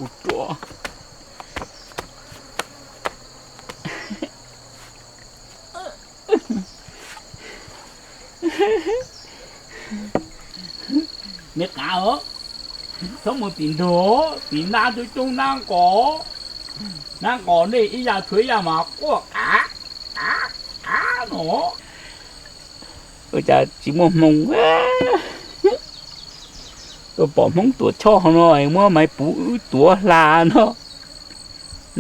Kuv ruam. Me qav, txhob mus tim nrog, tim nab coob coob nab nqos, nab nqos nej ib yam tshuav ib yam mas quaj qav qav qav no. Ua cas tsis muaj hmoo, tuaj pom Hmoob tuam choj no muab maiv puv wb tuav hla no,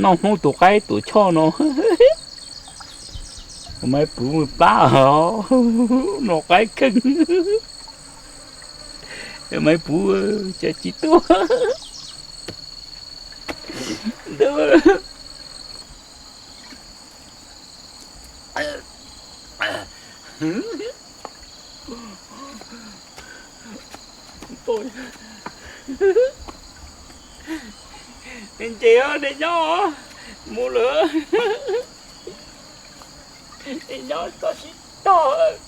noj Hmoob tus qaib tuam choj no. Maiv puv plab no qaib kheej. Maiv puv cas tsis tuaj. Nej ntse, nej nyob, mus lawm. Nej nyob txhob sib tog.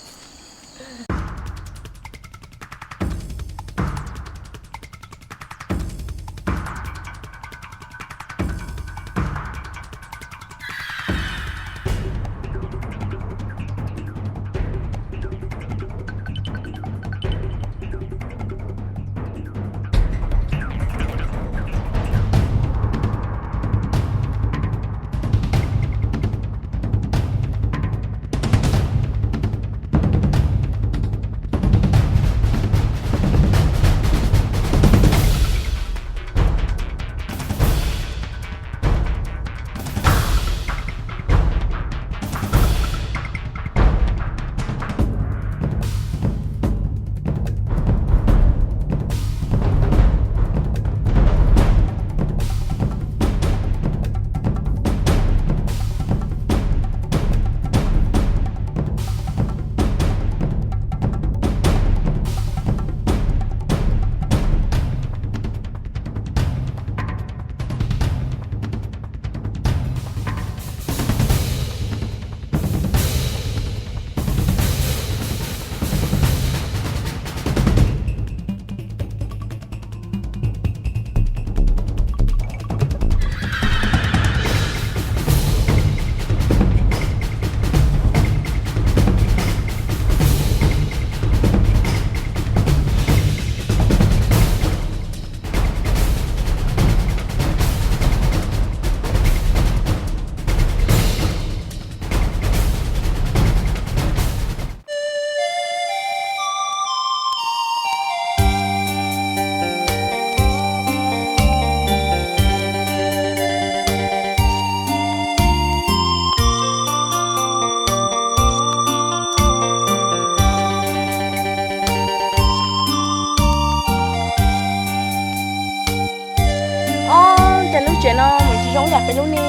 Ob, cas lub tsev no nws tsis zoo yam peb lub ne.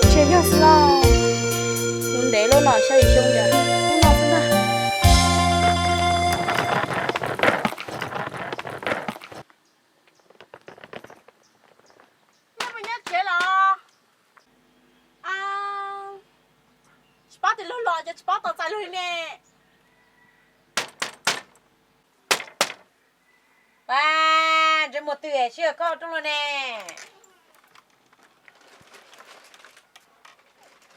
Ntshe yog xwb los. Mus ntev lawm no, xyov yim xyoo yam lub no xwb ntag. Nyob puas nyob tsev los? Tsis paub tias luag los ces tsis paub tos txais luag li ne. Ntsej muag twg es sib koj rooj luaj ne?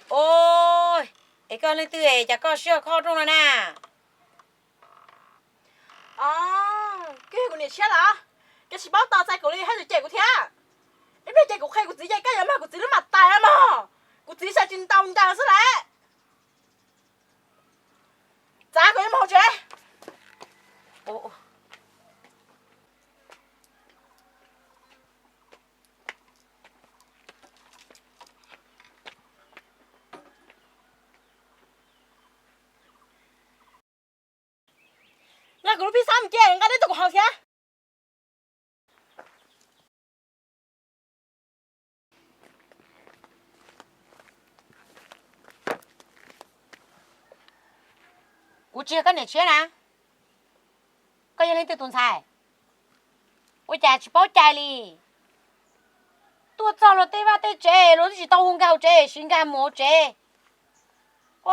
Os, es koj leej twg es cas koj sib koj rooj luaj na? Koj yog kuv niam tshiab los? Koj tsis paub tos txais kuv li, haj yam cem kuv thiab. Ib pliag ces kuv qhia kuv txiv ces koj yuav mag kuv txiv lub mam tais mog. Kuv txiv xav tsis ntaus ncaws xwb lawm. Txav kuv yuav mus hauv tsev. Nqa kuv lub phij xab mus cia nqa dej tuaj kuv haus thiab. Kuv tsis yog koj niam tshiab na. Koj yog leej twg tus ntxhais? Ua cas tsis paub cai li? Tuaj txog luag tej vaj tej tsev luag twb tsis tau hu nkag hauv tsev, siv nkag mus hauv tsev.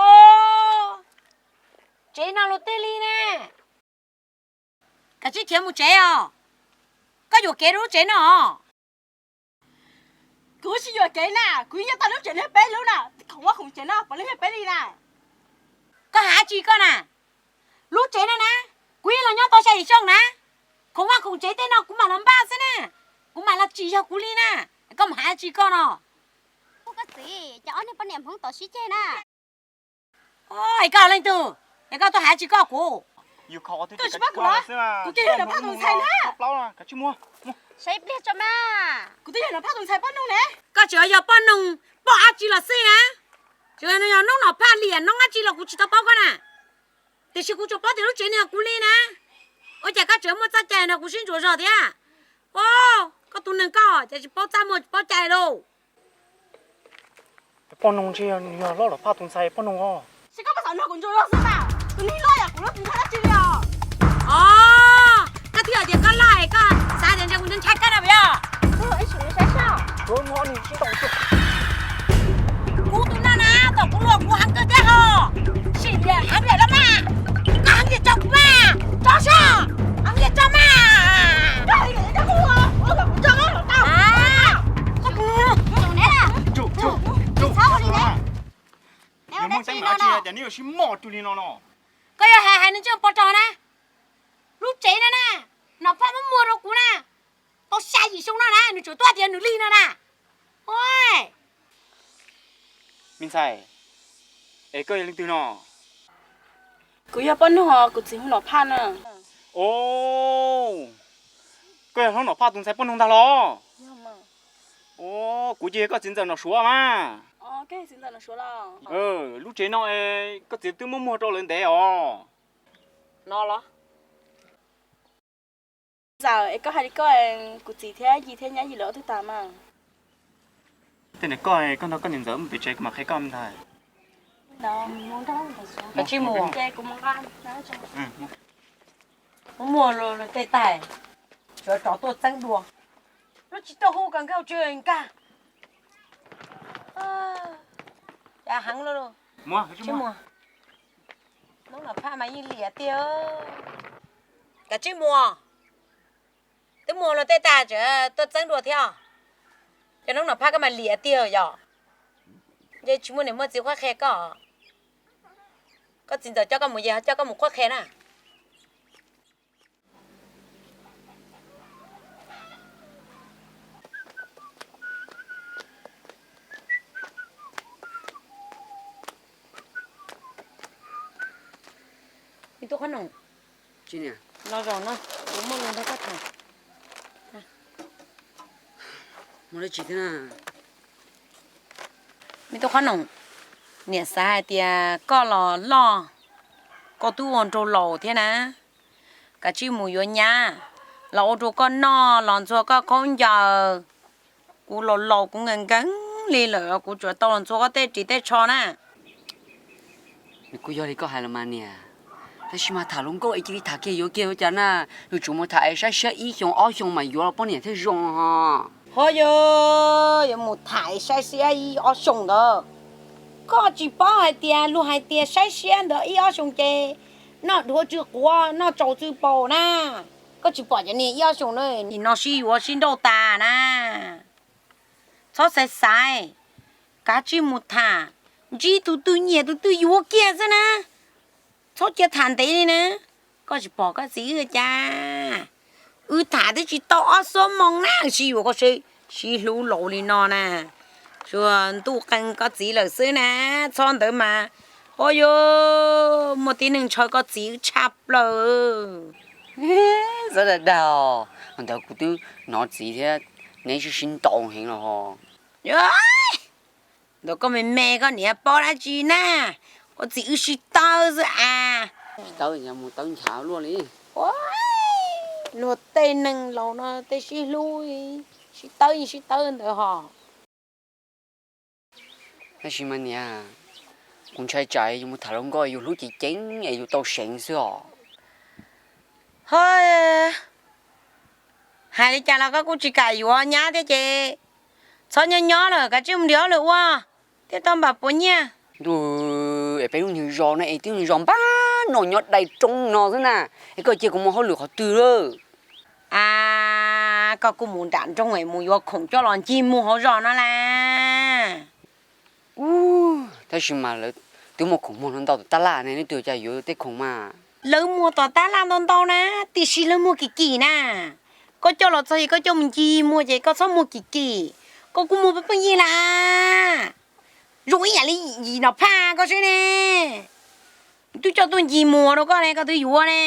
Os, tsev no luag tej li ne. Kav tsij khiav mus tsev os. Koj yuam kev rau lub tsev no. Kuv tsis yuam kev na, kuv yeej nyob tau lub tsev no peb lub na, khoom vaj khoom tsev no puav leej yog peb li na. Koj hais dab tsi koj na? Lub tsev no na, kuv yeej los nyob tau xya yim xyoo na. Khoom vaj khoom tsev tej no kuv mam los npaj xwb na, kuv mam los tsis yog kuv li na. Koj mus hais dab tsi koj no? Koj txiv, ces ob niag poj niam Hmoob tod sib ceg na. Es koj leej twg? Es koj tuaj hais dab tsi koj kuv? Koj tsis pab kuv los? Kuv twb yog Nom Phaj tus ntxhais na. Saib ib pliag tso mas. Kuv twb yog Nom Phaj tus ntxhais poj noog ne. Koj tseem yog poj noog poj dab tsi los xij na. Tseem yog noob Nom Phaj liam noob dab tsi los kuv tsis tau paub koj na. Tiam sis kuv tsuas paub tias lub tsev no yog kuv li na. Ua cas koj tseem muaj txoj cai nrog kuv sib ntsuas zog thiab? Koj tus neeg koj cas tsis paub txaj muag tsis paub cai lauj. Poj noog ntshe nws yog loj Nom Phaj tus ntxhais poj noog os. Saib koj puas xav nrog kuv ntsuas zog xwb mas, tus neeg loj yam kuv loj tsis ntshai dab tsi li os. Os, koj twb hais tias koj loj es koj xav tias ntshe kuv ntshai koj na puas yog? Kuv tus no na, kom kuv luag kuv heev kawg thiab ho. Sim tias heev lawm los mas, koj heev tias tso kuv mas, tso soj, heev tias tso mas. Koj yuav hais hais nws ntsej muag pog rog na. Lub tsev no na, Nom Phaj muab muag rau kuv na, tau xya yim xyoo no na nws tseem tuaj tias nws li no na. Me ntxhais, es koj yog leej twg no? Kuv yog poj noog, kuv txiv hu Nom Phaj na. Os, koj yog hlob Nom Phaj tus ntxhais poj noog ntag los? Os, kuv ces yog koj txiv ntxawm Nom Suav mas. Lub tsev no koj txiv twb muab muag rau lawv ntev os. No los? Ntxawm, es koj hais li koj, kuv txiv thiab yim thiab nyab yim lawv ob tug tas mas. Tej ntawd koj, koj nrog koj niam ntxawm mus pem tsev kuv mam qhia koj ntag. Muab muag tej tais, tsuav tsov tuaj txeeb dua. Lub tsis tuaj hu koj nkag tsis nkag. Cas heev lauj. Noob Nom Phaj mas yeej liam tiag. Kav tsij muag, twb muag los tej tas tseem tuaj txeeb dua thiab. Cov noob Nom Phaj koj mas liam tiag yom. Yeej tsis muaj niam muaj txiv qhuab qhia koj. Koj txiv ntxawm coj koj mus ces ho coj koj mus qhuab qhia na. Me tub qhob noom, los zaum no, kuv muaj lus nrog koj tham. Muaj dab tsi thiab na? Me tub qhob noom, niam xav hais tias koj los loj, koj twb ua nraug laus thiab na, kav tsij mus yuav nyab los ua rau koj noj, los ntxhua koj khaub ncaws. Kuv laus laus kuv nkees nkees li lawm, kuv tsuas tau los ntxhua koj tej ris tej tsho na. Nws kuj yog li koj hais los mas niam, tab sis mas tham hluas nkauj es cia li tham kiag yuav kiag ua cas na. Yuav tsum mus tham es saib siab ib xyoo ob xyoo mas yuav los poj niam thiaj zoo ho. Ho yog yuav mus tham es saib siab ib ob xyoo ntawd, koj tsis paub hais tias luag hais tias saib siab ntawd ib ob xyoo ces noj dhuav tsw quav noj tsaus tsw paus na. Koj tsis pom cov niag ib ob xyoo na nim no sib yuav sib nrauj tas na. Txhob xaiv xaiv, kav tsij mus tham, ntsib tus twg nyiam tus twg yuav kiag xwb na. Txhob cia tham ntev li na. Koj tsis pom koj txiv wb cas, wb tham twb tsis tau ob xuab moos na sib yuav koj seb, sib hlub laus li no na. Tsuas ntuj qee koj txiv lawm xwb na, txhob ntawd mas, o yog muaj tib neeg ntshaw koj txiv wb tshaj plaws. Txhob dag dag, ntawd kuv twb hnov txiv thiab neb sib sib ntaus heev los ho. Ntawd koj me me koj niam paub dab tsi na, koj txiv wb sib tawb xwb as. Sib tawb mus tawb nchav luaj li. Luag tej neeg laus no tej sib hlub, sib tawb yeej sib tawb ntawd hos. Tab sis mas niam, kuv ntshai tsam yus mus tham hluas nkauj yus hlub ceev ceev es yus tau seev xwb os. Hos, hais li cas los koj kuj tsis kam yuav nyab thiab ces txhob nyob nyob lawm, kav tsij mus nrhiav hauj lwm ua thiaj tau npam puas nyiaj. Ntuj, es peb lub niag zos no es twb zos npab no nyob dai roob no xwb na, es koj cia kuv mus hauj lwm qhov twg lawm? A, Koj kuj mus nram nroog es mus yuav khoom coj los ncig muag hauv zos no las. Ub, tab sis mas lawv twb muaj khoom muag no ntau tom tab laj ne, neb twb yuav cas yuav tej khoom mas. Lawv muag tom tab laj ntau ntau na, tiam sis lawv muag kim kim na. Koj coj los txog es koj coj mus ncig muag ces koj txhob muag kim kim. Koj kuj muag pheej pheej yig las. Zoo ib yam li yim nom phaj koj saib ne. Twb coj tuaj ncig muag rau koj ne, koj twb yuav ne.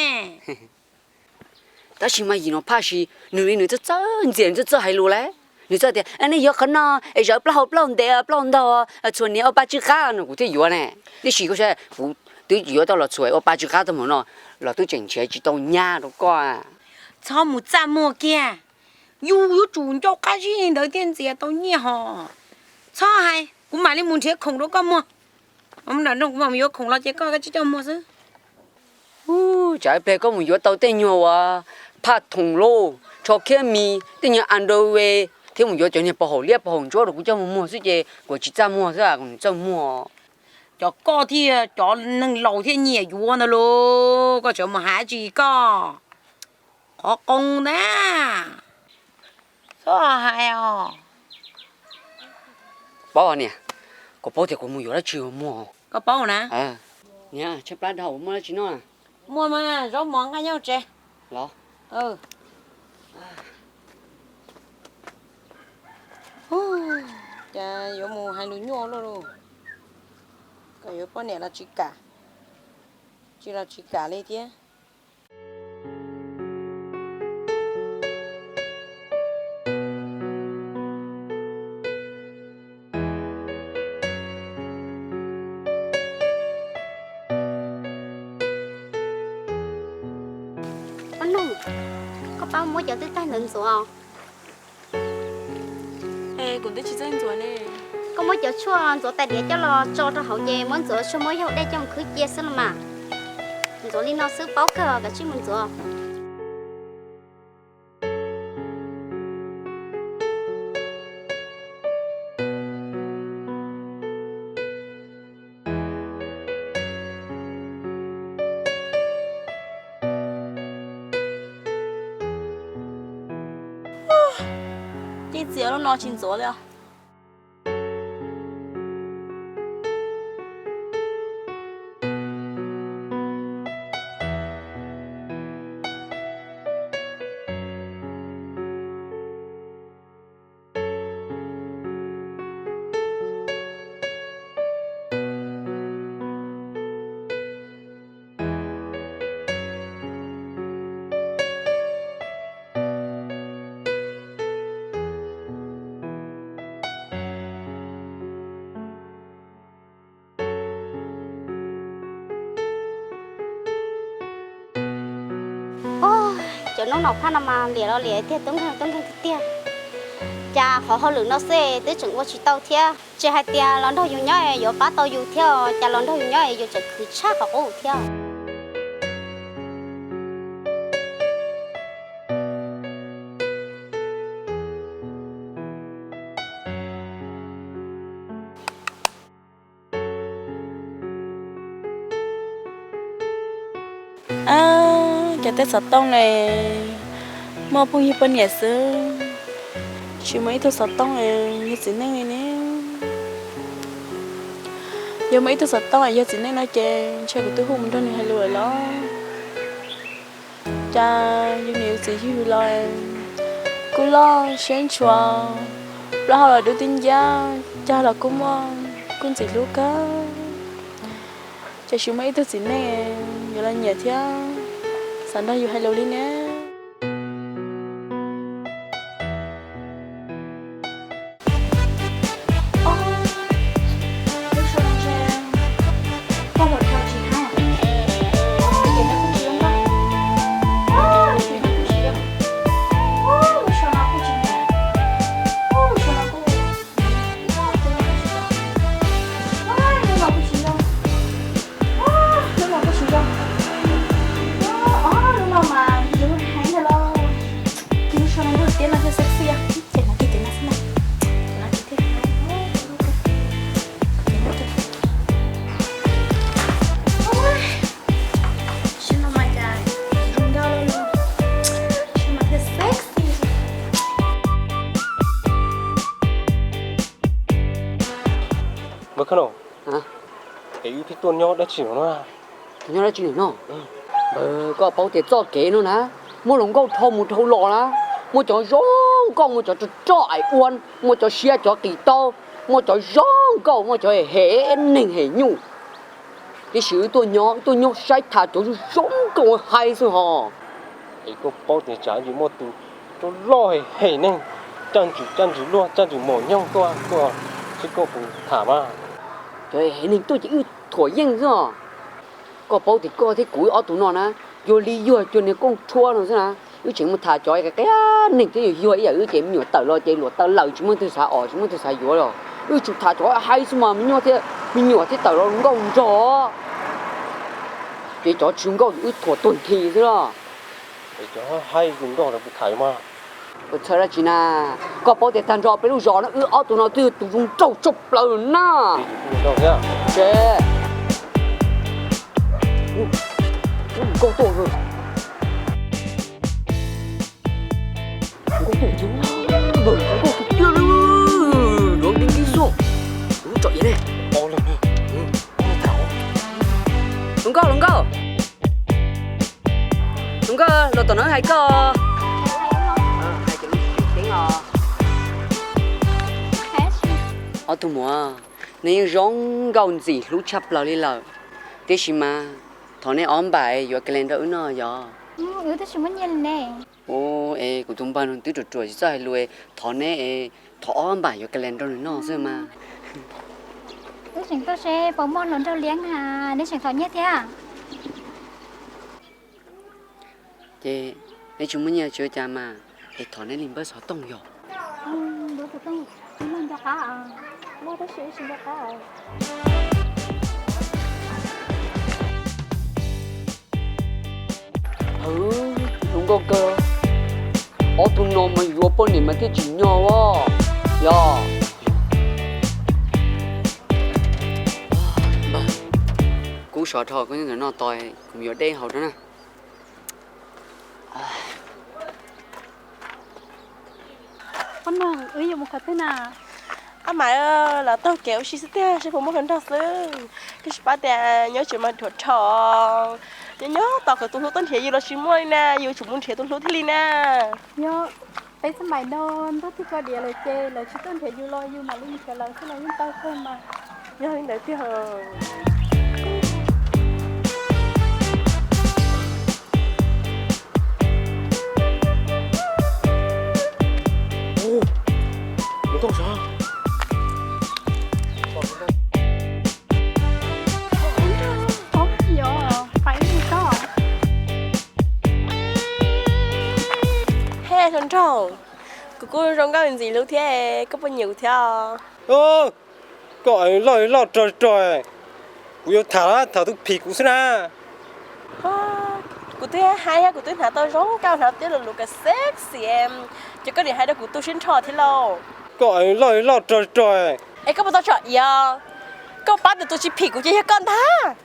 Tab sis mas yim nom phaj sis nws li nws txawj txawj ntxias, nws txawj txawj hais lus lawm. Nws txawj tias nej yuav qhov no es zawv plaub hau plaub ntev plaub ntau, txhuam niam ua pa tsw qab no kuv thiaj yuav ne. Tiam sis koj saib kuv twb yuav tau los txhuam ua pa tsw qab tag npaum no los twb tseem nrhiav tsis tau nyab rau koj. Txhob mus txaj muag kiag. Yus yuav tsum ncauj qab zib li ntawd thiaj ntxias tau nyiaj hos. Txhob hais, kuv mam li mus nrhiav khoom rau koj muag. Nram nroog kuv mam mus yuav khoom los ces koj tsis coj muag xwb. Tsam ib pliag koj mus yuav tau tej nyuag uas phaj thoom lauj, tsho khiab mis, tej nyuag underwear, thiab mus yuav cov niag pov haum liab pov haum ntsuab rau kuv coj mus muag xwb ces kuv tsis txaj muag xwb, kuv txaj muag. Cov koj thiaj cov neeg laus thiaj nyiam yuav ntag lauj, koj tseem mus hais tsis koj. Qhov qoo ntag. Txhob hais os. Paub niam, koj paub tias kuv mus yuav dab tsi muag? Koj paub na. Niam, tshaib plab dhau muaj dab tsi noj? Muaj mas zaub mov nqaij nyob tsev. Los. Cas yuav mus hais lus nyuaj luaj lauj. Koj yuav poj niam los tsis kam, tsis los tsis kam li thiab. Koj pab muab cov twb tag ntawd ntxuav. Koj muab cov tshuaj ntxuav tais diav coj los tso rau hauv ces muab ntxuav tshuaj muab yog dej coj mus khwb cia xwb los mas. Ntxuav li no xwb paub kawg, kav tsij mus ntxuav. Tej txiv lub no tsis ntxuav li os. Cov noob nom phaj no mas liam los liam tiag, tub nkeeg tub nkeeg tiag tiag. Cas qhov hauj lwm no xwb twb tseem ua tsis tau thiab, tsis hais tias los nrog yus nyob es yuav pab tau yus thiab, cas los nrog yus nyob es yus tseem khwv tshaj qhov qub thiab. Cov tej xov tooj ne, muaj phooj ywg poj niam xwb, tsis muaj ib tug xov tooj yog txiv neej li ne. Yog muaj ib tug xov tooj yog txiv neej no ces ntshe kuv twb hu mus nrog nws hais lus lawm los. Cas yus niam yus txiv yug los kuj loj siab ntshua, plaub hau los dub tib ncab, cag los kuj muaj, kuj ntxim hlub kawg. Tiam sis muaj ib tug txiv neej yuav los nyiam thiab xav nrog yus hais lus li ne. Es wb pheej tuaj nyob dab tsi no? Nyob dab tsi no? Koj paub tias txoj kev no na, muaj hluas nkauj dhau mus dhau los na, muaj cov zoo nkauj, muaj cov rog roj aim ua, muaj cov siab cov qis taub, muaj cov zoo nkauj, muaj cov hem neeg hem nyuj. Tiam sis wb tuaj nyob, wb tuaj nyob saib tham cov zoo zoo nkauj hais xwb hos. Es koj paub tias tsam ntsis muaj tus loj loj hem hem neeg, caj ntswg caj ntswg luaj caj ntswg maum nyoog tuaj tuaj, seb koj puas tham mas. Cov hem neeg tuaj ces wb thuam yeej xwb os. Koj paub tias koj thiab kuv wb ob tug no na, yuag li yuag cuag niag kooj rhuab no xwb na. Wb tseem mus tham cov qia neeg thiab yuag yuag ib yam wb ces me nyuam tawm los ces luam taw lawm tsis muaj leej twg xav os, tsis muaj leej twg xav yuav los. Wb tsuas tham cov hais xwb mas me nyuam thiab, me nyuam thiab tawm los nkauj nrog. Ces cov tsis nkauj wb thuam tuag nthi xwb los. Cov hais zoo nkauj los tham mas. Ua txhawj dab tsi na? Koj paub tias tag nrho peb lub zos no wb ob tug no twb yog tus zoo nraug tshaj plaws na. Ces nkauj tuaj, nkauj tuaj, nkauj tuaj tiag li, yuav nkees nkees xwb. Kuv tsom iav ne. Hluas nkauj, hluas nkauj, hluas nkauj, los tom no hais koj. Ob tug muam, neb yeej zoo nkauj ntxim hlub tshaj plaws li lawm, tiam sis mas thov neb ob npaim yuav calendar wb noj yog. Ua es kuv tus npawg no twb ruam ruam tsis txawj hais lus, thov neb es thov ob npaim yuav calendar nws noj xwb mas. Wb tseem tuaj seb puas muaj hluas nraug liab na, neb tseem thov nyiaj thiab. Ces neb tsis muaj nyiaj tsis ua cas mas, es thov neb li npawb xov tooj yog. Hwv, zoo nkauj kawg. Ob tug no mas yuav poj niam mas thiaj tsim nyog os. Yog. Kub sov dhau, koj nyob ntawm no tos kuv mus yuav dej haus rau na. Poj noog, wb yuav mus qhov twg na? Ab mas, los taug kev ua si xwb tiag, seb puas muaj hluas nraug xwb. Koj tsis paub tias nyob tsev mas dhuav dhau. Nyob nyob tos kom tus hlub tuaj nrhiav yus los tsis muaj li na, yus tsum mus nrhiav tus hlub thiaj li na. Yog, peb xab maim no ntuj twb koj diav lawm ces lawv tsis tuaj nrhiav yus los yus mam li nrhiav lawv xwb los yeej tau kawg mas. Yog li ntawd tiag. Hej hluas nraug, kuv kuj zoo nkauj ntxim hlub thiab, koj puas nyiam kuv thiab? Koj loj loj rog rog, kuv yuav tham, tham tus phim kuv xwb na. Kuv twb hais thiab, kuv twb hnav tau zoo nkauj, hnav tib lo lus kas sexy, ces koj niam hais rau kuv tu siab nrho thiab lauj. Koj loj loj rog rog. Es koj puas tau tsom iav? Koj pab tias tus tsis phim kuv ces yog koj ntag.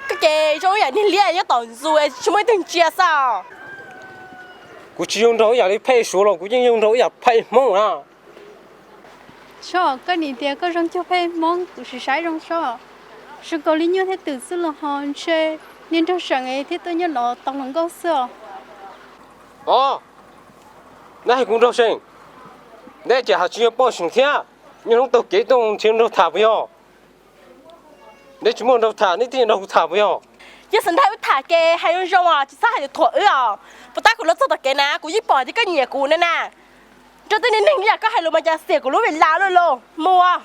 Koj ces zoo ib yam niag liab nyob tom ntxu tsis muaj ib tug ntsia xwb. Kuv tsis zoo nraug ib yam li phej suav los kuv yeej zoo nraug ib yam phej hmoob na. Sob, koj nim tias koj zoo cuag phej hmoob kuv sim saib zoo sob. Zoo nkaus li nyuaj thiab twm xwb los ho ntshe niag nraug seem thiab tuaj nyob no tau hluas nkauj xwb os. Os, neb hais kuv nraug seem, neb ces hais tsis yog poj seem thiab, nyob hnub taug kev tuaj nrhiav nraug tham puas yog? Neb tsis muaj nraug tham neb thiaj nrog kuv tham puas yog? Yog xav nrog wb tham ces hais zoo zoo os, tsis txhob hais lus thuam wb os. Puas tab kuv los txog tom kev na kuv yeej pom tias koj nyiam kuv na na. Nrog tej niag neeg ib yam koj hais lus mas cas xiam kuv lub vim las luaj los mus.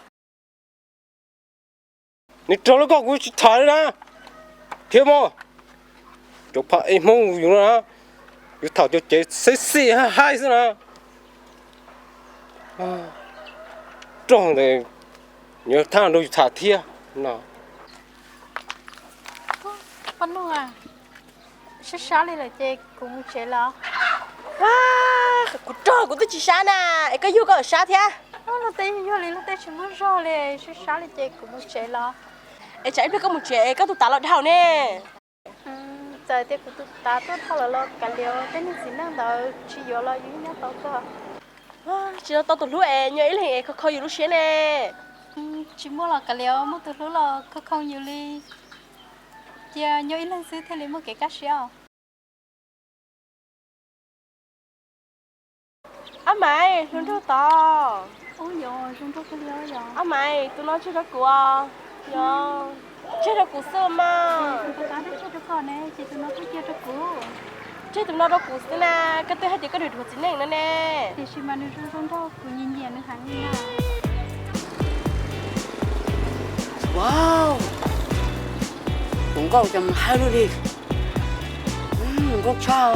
Nws raug lub koj kuv tsis tham li na. Thiab mas, cov phaj ej hmoob yus no na, yus tham cov cev sexy haib xwb na. Rog ntawd, nws thab nrog yus tham thiab no. Poj Nuj, sab sab li lawm ces kuv mus tsev los. Kuv rog kuv twb tsis sab na, es koj yug koj sab thiab. Luag tej yug li luag tej tsis muaj zog li, sab sab li ces kuv mus tsev los. Es tsam ib pliag koj mus tsev es koj tus tav los dhau ne. Txawm tias kuv tus tav tuaj dhau lawm los kav liam, tej niag txiv neej ntawd tsis yuav los yus yeej nyob tau koj. Tsis tau tus hlub es nyob ib leeg es kho kho yus lub siab ne. Tsis muaj los kav liam, muaj tus hlub los khoo khoo yus li. Cia nyob ib leeg xwb thiaj li muaj kev kaj siab os. Ab Maiv, hlub nraug tod. Ab Maiv, tus no tseg rau kuv os. Yog, tseg rau kuv xwb mas. Tseg tus no rau kuv xwb na, koj twb hais tias koj dhuav txiv neej no ne. Wow, tus nkauj cas mus hais lus li, nkauj tshaj.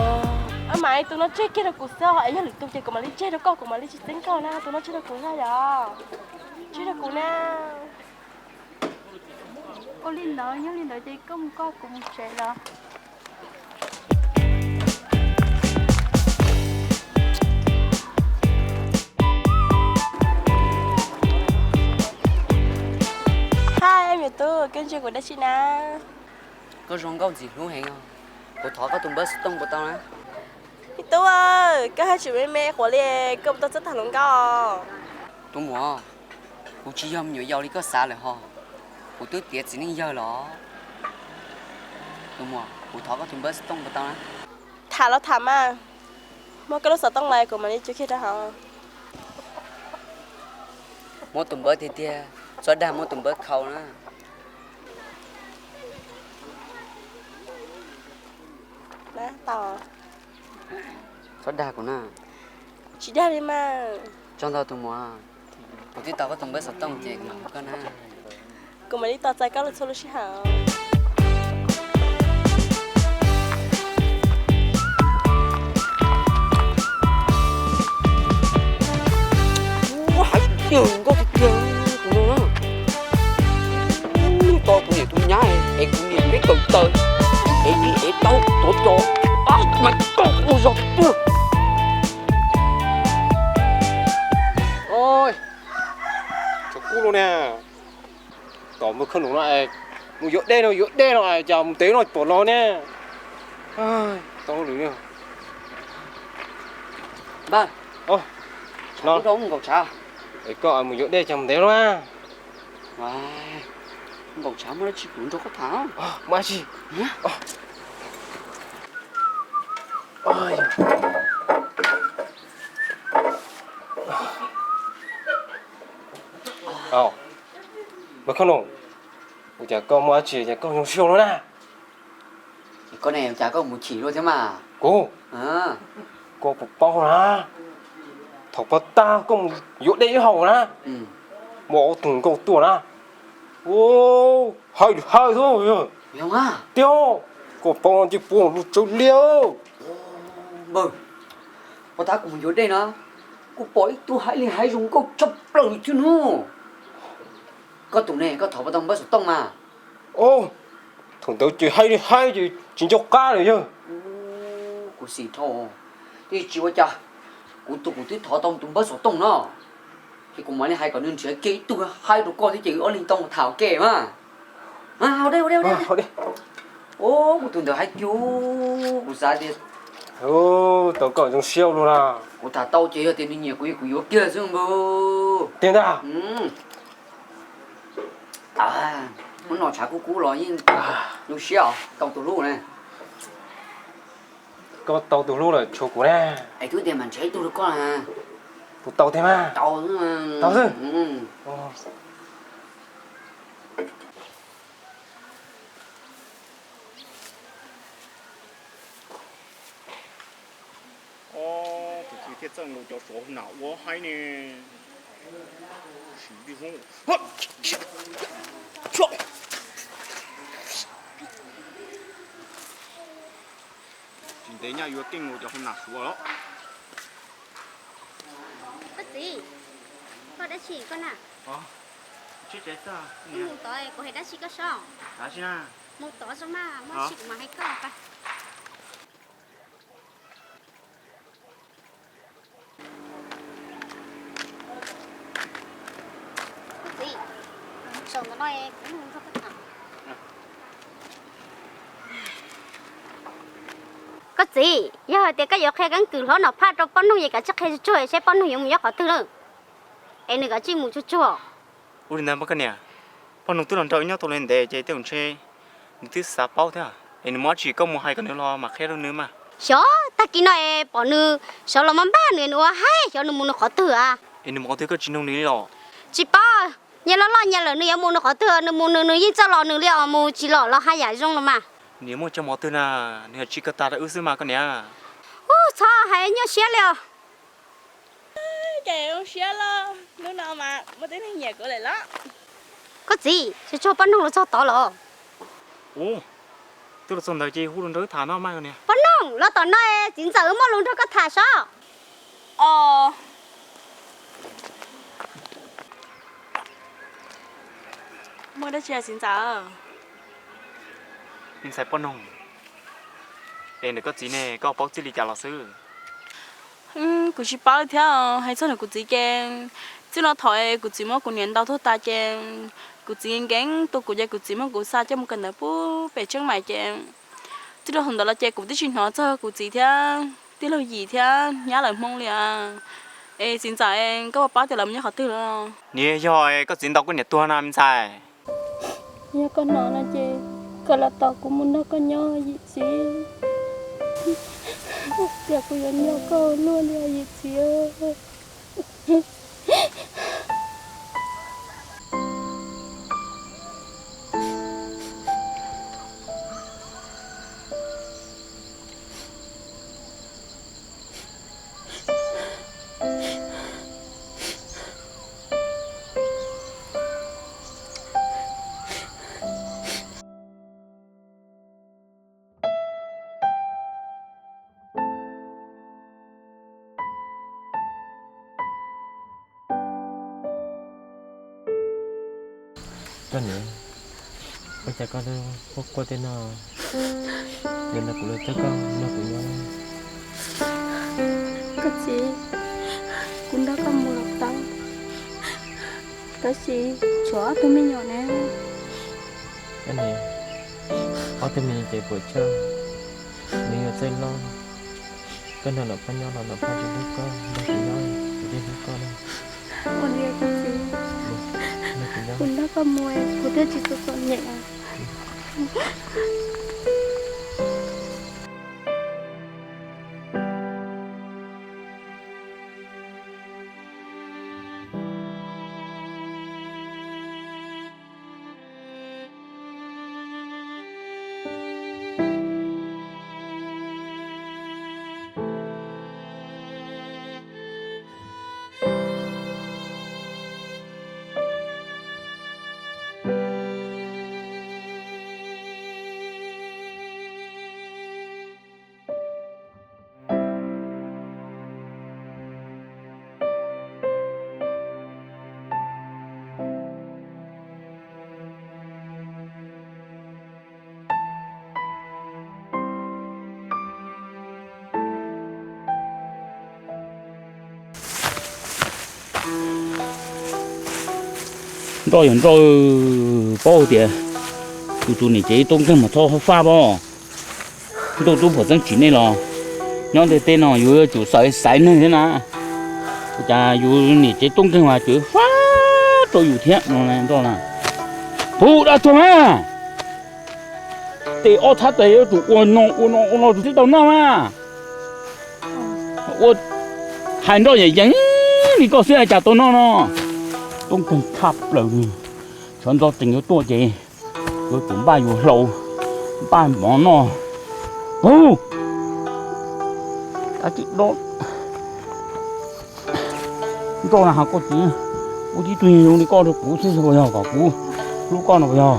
Ab Maiv, tus no tseg kiag rau kuv xwb, es yog lwm tus ces kuv mam li tseg rau koj, kuv mam li tsis txeeb koj na, tus no tseg rau kuv xwb yog. Tseg rau kuv na. Ua li ntawd, yog li ntawd ces koj mus koj, kuv mus tsev lawm. Hi, me tub, koj ntsia kuv dab tsi na? Koj zoo nkauj ntxim hlub heev os. Kuv thov koj tus npawb xov tooj puas tau na? Me tub, koj haj tseem me me quav li, koj puas tau txawj tham hluas nkauj? Tus muam, kuv tsis yog me nyuam yaus li koj xav lawm hos. Kuv twb tiav txiv neej yawg los. Tus muam, kuv thov koj tus npawb xov tooj puas tau na? Tham los tham mas, muab koj lub xov tooj los kuv mam li cuab kiag rau hauv. Muab tus npawb tiag tiag, txhob dag muab tus npawb khau na. Txhob dag kuv na. Tsis dag li mas. Tsaug ntau tus muam, kuv twb tau koj tus npawb xov tooj ces kuv mam hu koj na. Kuv mam li tos txais koj los txhua lub sij hawm. Ua, hais tiag nkauj tiag tiag tus no na. Tau kuv niam tus nyab es kuv niam peb kawm taw es niam es tau tuav ros, mas koj ua zog tiag. Tsov kub los na, tom mus khawb num no, mus yuav dej no, yuav dej no, cas mus ntev no pom los ne. Tau lwm no, koj mus yuav dej cas mus ntev no. Nkaum tshav muaj dab tsi kuv nrog koj tham. Muaj dab tsi? Npawg Khaub Noom, ua cas koj muaj dab tsi cas koj zoo siab luaj na? Koj ne, ua cas koj mus chim luaj thiab mas? Kuv, koj puas paub na, thaum pog tag koj mus yuav dej ib hau na, muaj ob tug nkauj tuaj na, hais hais xwb. Tiag, koj paub no ces puas lus tsawv liaj. Npawg, pog tag kuv mus yuav dej na, kuv pom ib tug hais li hais zoo nkauj tshaj plaws li thiab no. Koj tus ne, koj thov puas tau npawb xov tooj mas? Thaum ntawd ces hais li hais ces tsis nco qab lawm yawg. Kuv xav dhau, twb tsis ua cas, kuv tus kuv twb thov tau tus npawb xov tooj no, ces kuv mam li hais kom nws nrhiav kiag ib tug hais rau koj thiab ces wb ob leeg tau mus tham ua ke mas. Ua dej, ua dej, ua dej. Kuv tus ntawd hais tiag, kuv xav tias tau koj zoo siab luaj na. Kuv tham tau ces yog tias nws nyiam kuv, kuv yuav kiag xwb npawg. Tiag ntag. Hnub no tshav kub kub los yeej zoo siab os, tau tus hlub na. Koj tau tus hlub lawm tshuav kuv na. Es twb tias mam nrhiav ib tug rau koj na. Kuv tau tiag mas. Tau xwb. Tus twg thiaj txawj nkaus cov suav hauv nas ua haib ne. Tsis ntev nyaj yuav keej nkaus cov hauv nas suav los. Koj txiv, koj dab tsi koj na? Mus tod kuv hais dab tsi koj sob. Mus tod tso mas, muaj dab tsi kuv mam hais koj. Koj txiv, zaum ntawm no kuv nrog koj tham. Koj txiv, yog hais tias koj yuav qhia keeb kwm hlob Nom Phaj rau poj Nuj es kav tsij qhia tsuag tsuag saib poj Nuj yuav mus nyob qhov twg lawm, es nws kav tsij mus tsuag tsuag. Ua li ntawd mas koj niam, poj noog twb los nrog wb nyob tau li ntev ces tej zaum ntshe nws twb xav paub thiab. Es nws muaj dab tsi koj mus hais kom nws los mam qhia rau nws mas. Xyov, tag kis no es pom nws sawv los mas npaj nws, nws ua haib, xyov nws mus nws qhov twg a. Es nws mus qhov twg koj tsis noog nws li los? Tsis paub, nyias loj loj nyias lawm nws yuav mus nws qhov twg, nws mus nws, nws yeej txawj los nws li os, mus tsis los los haj yam zoo los mas. Nws yuav muaj coj mus qhov twg na, nws yog tsis kawg tas rau wb xwb mas koj niam. Ub, txhob hais nyuaj siab li os. Ces zoo siab lauj, hnub no mas muaj tib neeg nyiam kuv lawm los. Koj txiv, tsis tso poj noog los txog tod los? Ub, twb los txog ntawd ces hu los nrog wb tham no mas koj niam. Poj noog, los tom no, txiv ntxawm muaj lus nrog koj tham sob. Os, muaj dab tsi txiv ntxawm? Me ntxhais poj noog, es ntawm koj txiv ne koj paub txij li cas los xwb? Kuv tsis paub thiab, hais txog ntawm kuv txiv ces txij no thaum kuv txiv muab kuv niam ntaus tuag tas ces kuv txiv nkees tu kuv ces kuv txiv muab kuv xa coj mus kawm ntawv pub pem Tseeb Maim ces txij rau thaum ntawd los ces kuv twb tsis hnov txog kuv txiv thiab tij laug Yim thiab nyab lawv Hmoob li. Es txiv ntxawm, koj puas paub tias lawv mus nyob qhov twg los? Nws yog koj txiv ntaus koj niam tuag na me ntxhais. Yog koj hnov no ces koj los tos kuv mus nrog koj nyob yim txiv. Tias kuv yuav nyob koj luaj li yim txiv. Koj niam, ua cas koj quaj quaj tej no? Yog no kuv los coj koj nrog kuv nyob. Koj txiv, kuv nrog koj mus los tau, tab sis tshuav ob tug me nyuam ne. Koj niam, ob tug me nyuam ces puas tsawg, nws yuav txawj loj. Koj nrog nom phaj nyob los nom phaj tsis hlub koj, nrog kuv nyob kuv yeej hlub koj na. Ua li koj txiv, kuv nrog koj mus kuv thiaj tsis txom txom nyem. Nroj yog nroj, paub tias tus tus niam tsev tub nkeeg mas txhob faj pob. Ntuj tub pom txeeb tsim nej los nyob tej teb no yus yuav tsum xav xaiv neeg thiab na. Ua cas yus niam tsev tub nkeeg mas tseem fab rau yus thiab no nroj na. Puv dab tuag mas, tes ob txhab tes yuav tsum ua no ua no ua no tsum tib tau noj mas. Ua hais nroj yeem yees li koj xwb cas tau noj no. Tub nkeeg tshaj plaws li, tshav ntuj tseem yuav tuaj ces yuav tsum npaj yus hlau, npaj mov noj. Puv, a tsis do nroj na has koj txiv, ua tib tug zoo li koj rau kuv xwb puas yog kom kuv hlub koj no puas yog?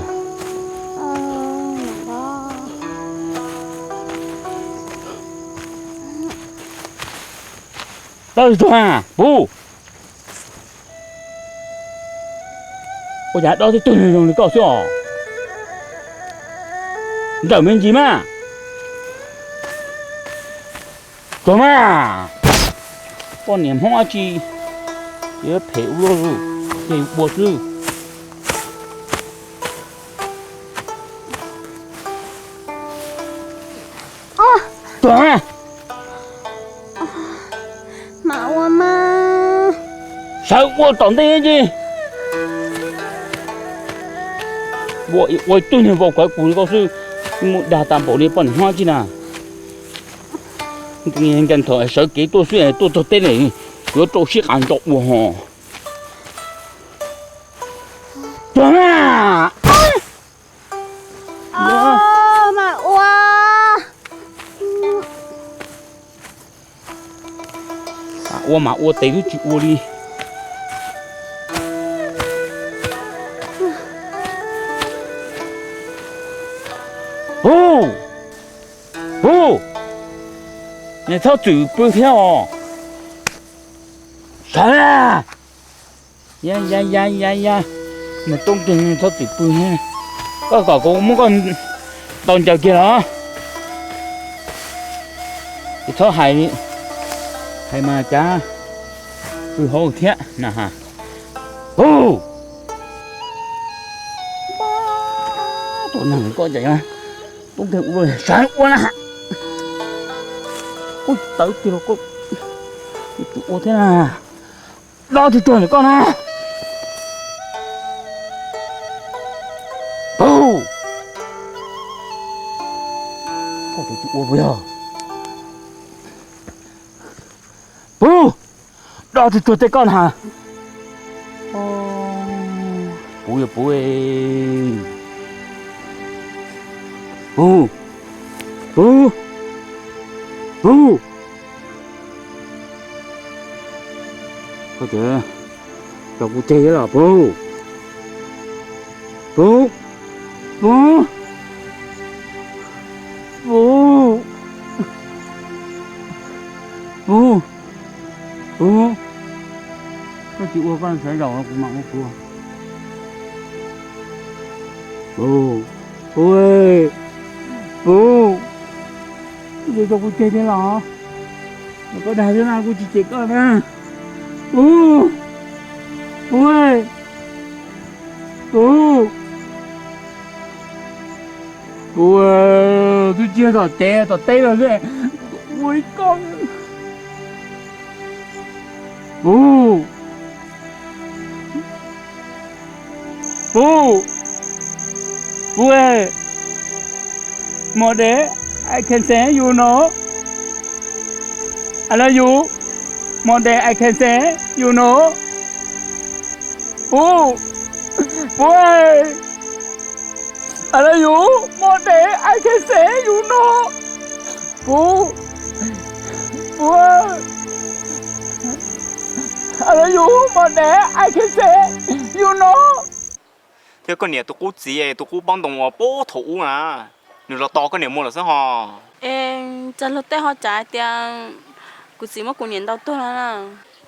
Tawm tuag, puv. Ua cas dob tib tug zoo li koj xwb os? Nrawm me ntsis mas. Tuag mas. Poj niam Hmoob dab tsi, yuav phem ua luaj, ces yus ua xwb. Tuag mas. Mam ua mas. Sawv ua tom ntej ces. Ua ib tug niag vau kawg kuv li koj xwb, mus dag tas npaum li poj niam hlob tsis na. Nkaus thaum sawv kev tuaj xwb tuaj txog teb ne, yuav rau sib qas ntso ua hos. Cog na. Mas ua, ua mas ua tes twb tsis ua li. Hu, hu, nws txhob txwm pw thiab os. Sawv, ya ya ya ya ya, nws tub nkeeg txhob txwm pw thiab. Koj kom kuv muab koj ntaus ncaws kiag los? Tsis txhob hais li, hais mas cav pw hauv thiab na ha. Hu, tus neeg koj ncaim tub nkeeg ua sawv ua na. Ub, tawv tiag los koj ua thiab na. Do tsis tuag ntawm koj na. Pug, koj tus tsis ua puas yog? Pug, do tsis tuag tej koj na. Puv yog puv. Pug, pug, pug. Koj tseem tso kuv tseg thiab los pug? Pug, pug, pug, pug, pug. Koj tsis ua koj sawv zaum kuv mam ua kuv. Pug, pug, pug, koj tseem tso kuv tseg thiab los? Koj dag thiab na, kuv tsis cem koj na. Pug, pug, pug, pug, twb tsis yog tom teb tom teb los xwb, ua li koj. Pug, pug, pug, Monday, I can say you know. I love you. Monday, I can say you know. Pug, pug, I love you. Monday, I can say you know. Pug, pug, I love you. Monday, I can say you know. Thiab koj niam tus qub txiv, tus qub pob ntoo uas puag thaum ub na, nws los tos koj niam mus lawm xwb hos. Es txog luag tej ho txawm hais tias kuv txiv muab kuv niam ntaus tuag los na?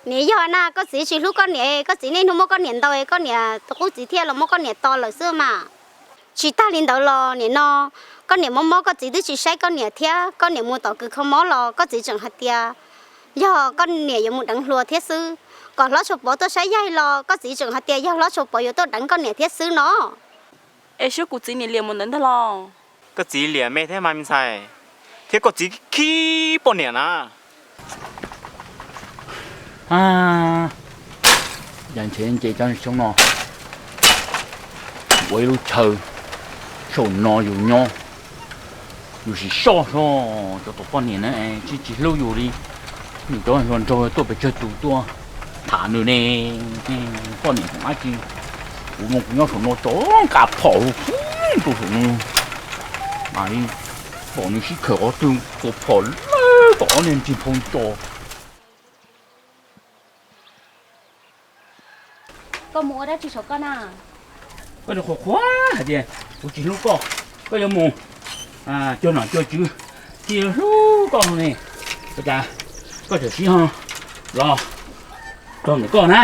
Nws yog na, koj txiv tsis hlub koj niam, koj txiv niaj hnub muab koj niam ntaus, koj niam tus qub txiv thiaj los muab koj niam tos lawm xwb mas. Tsis tag li ntawd los nim no koj niam mob mob, koj txiv twb tsis saib koj niam thiab, koj niam mus tom kws kho mob los koj txiv tseem hais tias yog koj niam yuav mus deev hluas thiab xwb. Kom hlob Tshuas Pov tuaj saib yaig los koj txiv tseem hais tias yog hlob Tshuas Pov yuav tuaj deev koj niam thiab xwb no. Es sub kuv txiv niam liam mus ntawd ntag los? Koj txiv liam me thiab mas me ntxhais, thiab koj txiv khib poj niam na. Cas ntshe nce cov xyoob no ua ib lub chaw, saum no yus nyob, yus sim soj soj cov tus poj niam na, tsis tsis hlub yus li. Nws cov hluas nraug tuaj pes tsawg tus tuaj tham nws ne, poj niam tus dab tsi. Kuv mus kuv nyob saum no tso nqa phom hu rau saum no, mas li pom nws sib khawm qhov twg tua phom lawm tom ob niag ntsis phau tso. Koj mus ua dab tsi saum koj na? Koj qhuas qhuas hais tias kuv tsis hlub koj, koj yuav mus cuag nom cuag tswv, tsis hlub koj ne. Ua cas koj tseem sib ho los rau ntawm koj na?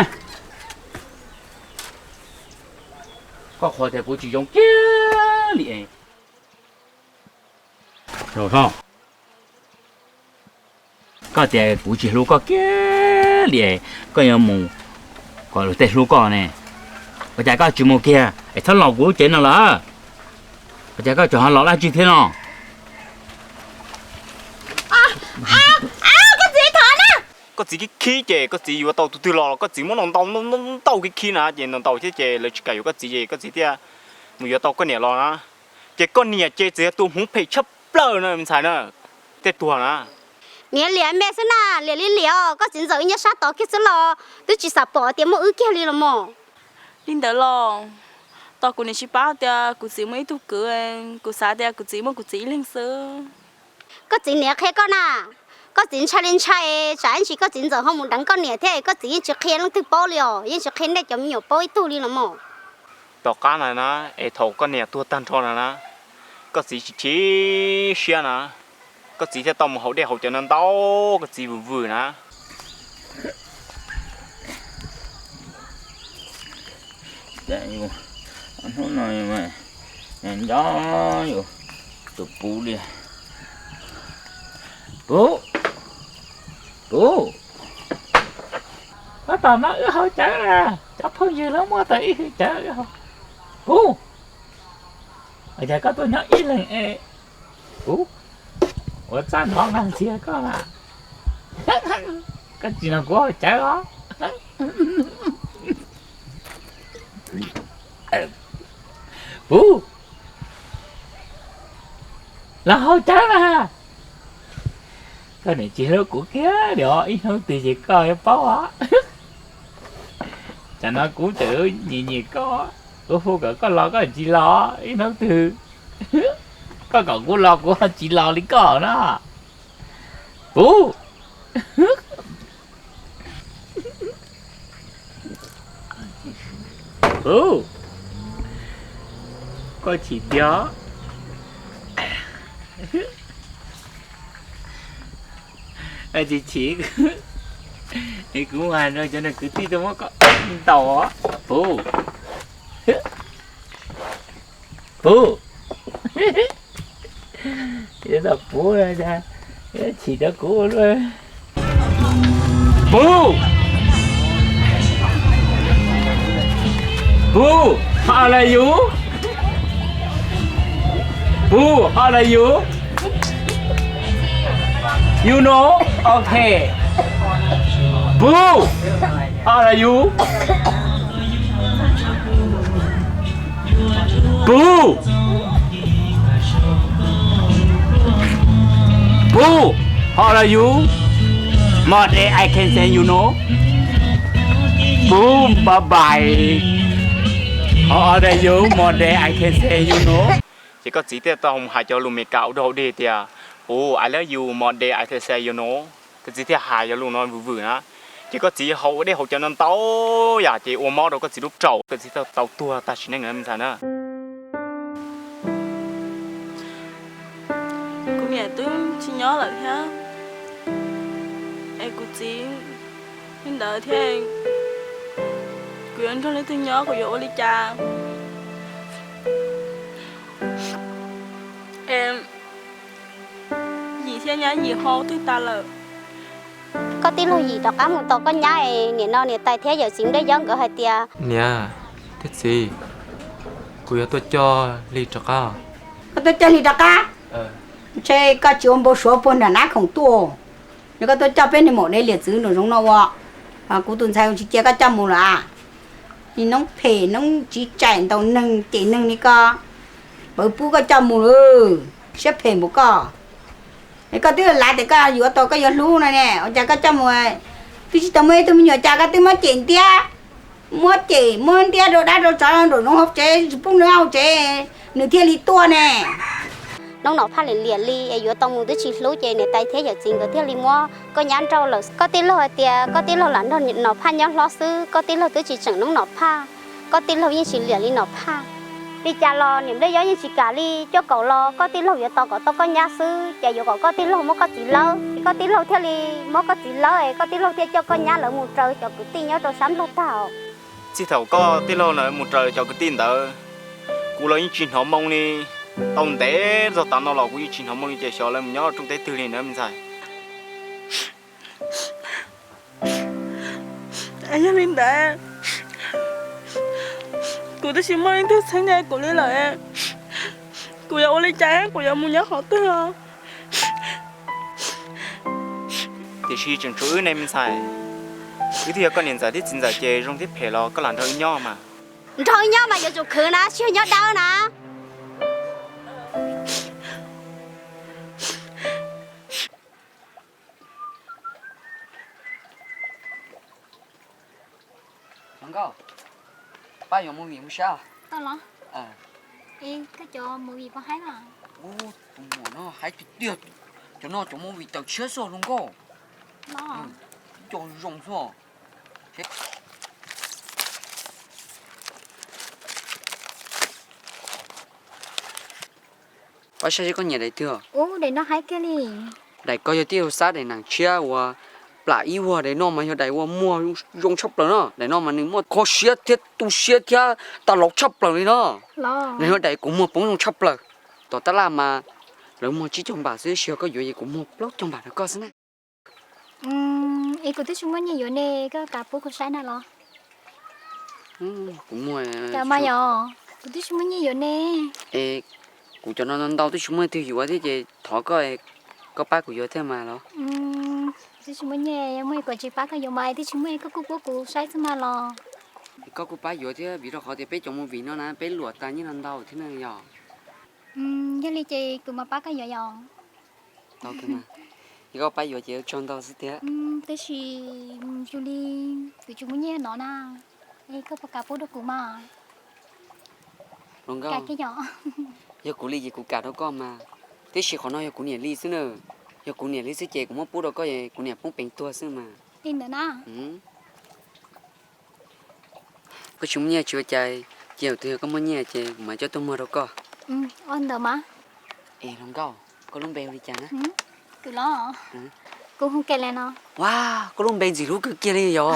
Koj qhuas tias kuv tsis zoo kiag li. Koj tias kuv tsis hlub koj kiag li, koj yuav mus kom luag tej hlub koj ne. Ua cas koj tsis mus kiag es txhob los kuv lub tsev no lawm? Ua cas koj tseem ho los dab tsi thiab no? Koj txiv khib ces koj txiv yuav tau tus twg los koj txiv muab ntaus ntaus khib khib na, ces ntaus ntaus thiab ces lawv tsis kam yuav koj txiv ces koj txiv thiaj mus yuav tau koj niam los na, ces koj niam ces txawm yog tus hmoov phem tshaj plaws na me ntxhais na, tej tuag na. Niam, liam me xwb na, liam li liam os, koj txiv ntxawm nyob sab tod kiag xwb los twb tsis xam pom tias muaj wb kiag li los mog. Li ntawd los, tos kuv niam tsis pab tias kuv txiv muaj ib tug kwv, kuv xav tias kuv txiv muaj kuv txiv ib leeg xwb. Koj txiv niam qhia koj na, koj txiv ntshai li ntshai, tsam ib ntsis koj txiv ntxawm ho mus deev koj niam thiab koj txiv yeej tsis qhia leej twg paub li os, yeej tsis qhia nej cov me nyuam paub ib tug li los mog. Tom qab ntawd na, es thaum koj niam tuag tag nrho no na, koj txiv tsis chim siab na, koj txiv thiaj tau mus haus dej haus cawv no ntau, koj txiv vwm vwm na. Hnub no nco yus tus puv li. Puv, puv, tab tom no wb haus cawv na, cov phooj ywg lawv muab tau ib hwm cawv wb haus. Puv, ua cas koj tuaj nyob ib leeg es, puv, ua txaj hnov nqag ntxiag koj na, koj tsis nrog kuv haus cawv os. Puv, los haus cawv na. Koj niam tsis hlub kuv kiag li os, ib hnub twg ces koj yuav paub os. Tsam no kuv tseem nyiam nyiam koj, kuv hu kom koj los koj tsis los, ib hnub twg koj kom kuv los kuv ho tsis los li koj na. Puv, puv, koj chim tiag. Tsis chim, es kuv hais rau cov kwv tij tuaj muab koj ntaus. Puv, puv, puv, chim rau kuv. Puv, puv, how are you? Puv, how are you? You know? Okay. Puv, how are you? Puv, puv, how are you? More day I can say you know. Puv, bye bye. How are you? More day I can say you know. Ces koj txiv thiaj tau hais cov lus Meskas ua dog ua dig tias, Puv, I love you, more day I can say you know. Koj txiv thiaj hais cov lus no vwm vwm na. Ces koj txiv haus ua dej haus cawv no ntau yam ces ua mob rau koj txiv lub raum, koj txiv thiaj tau tuag tag sim neej na me ntxhais na. Kuv niam twb tsis nyob lawm thiab, es kuv txiv li ntawd thiab, kuv yuav nrog leej twg nyob, kuv yuav ua li cas? Yim thiab nyab yim ho twg tas lawm? Koj tij laug Yim rov qab mus tos koj nyab es nim no niam tais thiab yawm txiv Npliaj Yob nkawd hais tias, niam thiab txiv, kuv yuav tuaj coj Hli rov qab. Koj tuaj coj Hli rov qab? Ntshe koj tsis ua npau suav puag nram nab khoom tuaj, nws koj tuaj coj peb niag maum dev liam txwv nraum zoov no ua. Kuv tus ntxhais tsis cia koj coj mus lawm a. Nim noob phem noob tsiv tsaim ntaus neeg cem neeg li koj, pawv pub koj coj mus lawm, siab phem npaum koj. Es koj twb lav tias koj yuav tau koj yuav hlub no ne, ua cas koj coj mus twb tsis tau muaj ib tug me nyuam cas koj twb muab cem ntiab, muab cem muab ntiab rau dab rau tsov nraum zoov hauv tsev tsis pub nws hauv tsev, nws thiaj li tuaj ne. Noob Nom Phaj liam liam li es yuav tau mus twb tsis hlub ces niam tais thiab yawm txiv nkawd thiaj li muab koj nyab nrauj lawm. Koj tij laug hais tias koj tij laug lam nrog Nom Phaj nyob hlob xwb, koj tij laug twb tsis tseem Noob Nom Phaj, koj tij laug yeej tsis liam li Nom Phaj. Li cas los niam Npliaj Yob yeej tsis kam li, cuaj kaum los koj tij laug yuav tos kom tau koj nyab xwb, ces yuav kom koj tij laug muab koj txiv lawb, koj tij laug thiaj li muab koj txiv lawb es koj tij laug thiaj coj koj nyab lawv mus raws cov kwv tij nyob rau sab Nplog tag. Txij thaum koj tij laug lawv mus raws cov kwv tij ntawd, kuv los yeej tsis hnov moo li. Tau ntev txog tav no los kuv yeej tsis hnov moo li ces xyov lawv mus nyob rooj teb twg li na me ntxhais. Yog li ntawd, kuv twb tsis muaj leej twg txheeb ze kuv li lawm, kuv yuav ua li cas, kuv yuav mus nyob qhov twg? Tiam sis tseem tshuav wb ne me ntxhais, wb twb yog koj niam ntxawm thiab txiv ntxawm ces zoo thiab phem los koj lam nrog wb nyob mas. Nrog nyob mas yuav tsum khwv na, tsis yog nyob dawb na. Hluas nkauj, pab yuav movie mus saib. Tau los? Es koj cov movie puas haib mas? Tus muam no haib tiag tiag. Cov no cov movie tawm tshiab xwb hluas nkauj. Los? Cov zoo xwb. Pab saib seb koj nyiam daim twg. Ub, daim no haib kiag li. Daim ko yog tij laug Xab daim nees tshiab uas plam ib vuag, daim no mas yog daim uas muag zoo tshaj plaws no. Daim no mas nws muaj kho siab thiab tu siab thiab tas laus tshaj plaws li no. Nws yog daim kuv muag poob zoo tshaj plaws. Tom tab laj mas lawv muag tsib caug npam xwb, tab sis yog koj yuav ces kuv muag plaub caug npam rau koj xwb na. Es kuv twb tsis muaj nyiaj yuav ne, koj kam pub kuv saib na los? Kuv muag, cas mas yog kuv twb tsis muaj nyiaj yuav ne. Es kuv cov no ntau twb tsis muaj twg yuav thiab ces thov koj, koj pab kuv yuav thiab mas los. Twb tsis muaj nyiaj, yog muaj kuv tsis pab koj yuav mas twb tsis muaj, koj kuj pub kuv saib xwb mas los. Koj kuj pab yuav thiab vim rau qhov tias peb cov movie no na peb luam tas nyiaj no ntau thiab na yog. Yog li ces kuv mam pab koj yuav yom. Tau kawg mas, yog koj pab yuav ces tsaug ntau xwb tiag. Tab sis yus li kuv tsis muaj nyiaj no na, es koj puas kam pub rau kuv mas? Hluas nkauj, yog kuv li ces kuv kam rau koj mas, tiam sis qhov no yog kuv niam li xwb na. Yog kuv niam li xwb ces kuv muab pub rau koj es kuv niam poob peev tuag xwb mas. Li ntawd na. Koj tsis muaj nyiaj tsis ua cas, cia tus twg yog koj muaj nyiaj ces kuv mam coj tuaj muag rau koj. Ua ntawd mas. Es hluas nkauj, koj lub npe hu li cas na? Kuv los? Kuv hu Keli no. Ua, koj lub npe ntxim hlub kawg kiag li yog.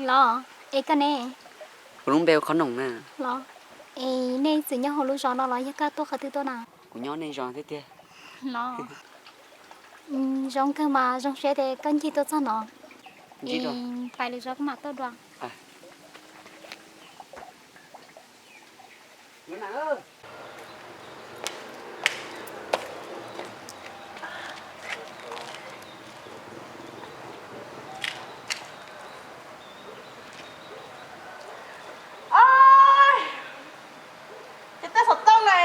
Los, es koj ne? Kuv lub npe hu Qhov Noom na. Los, es nej txwm nyob hauv lub zos no los yog koj tuaj qhov twg tuaj na? Kuv nyob nej zos thiab tiag. Los, zoo kawg mas, zoo siab tias koj ncig tuaj txog no. Pais lwm zaus koj mam tuaj dua. Ces tej xov tooj na,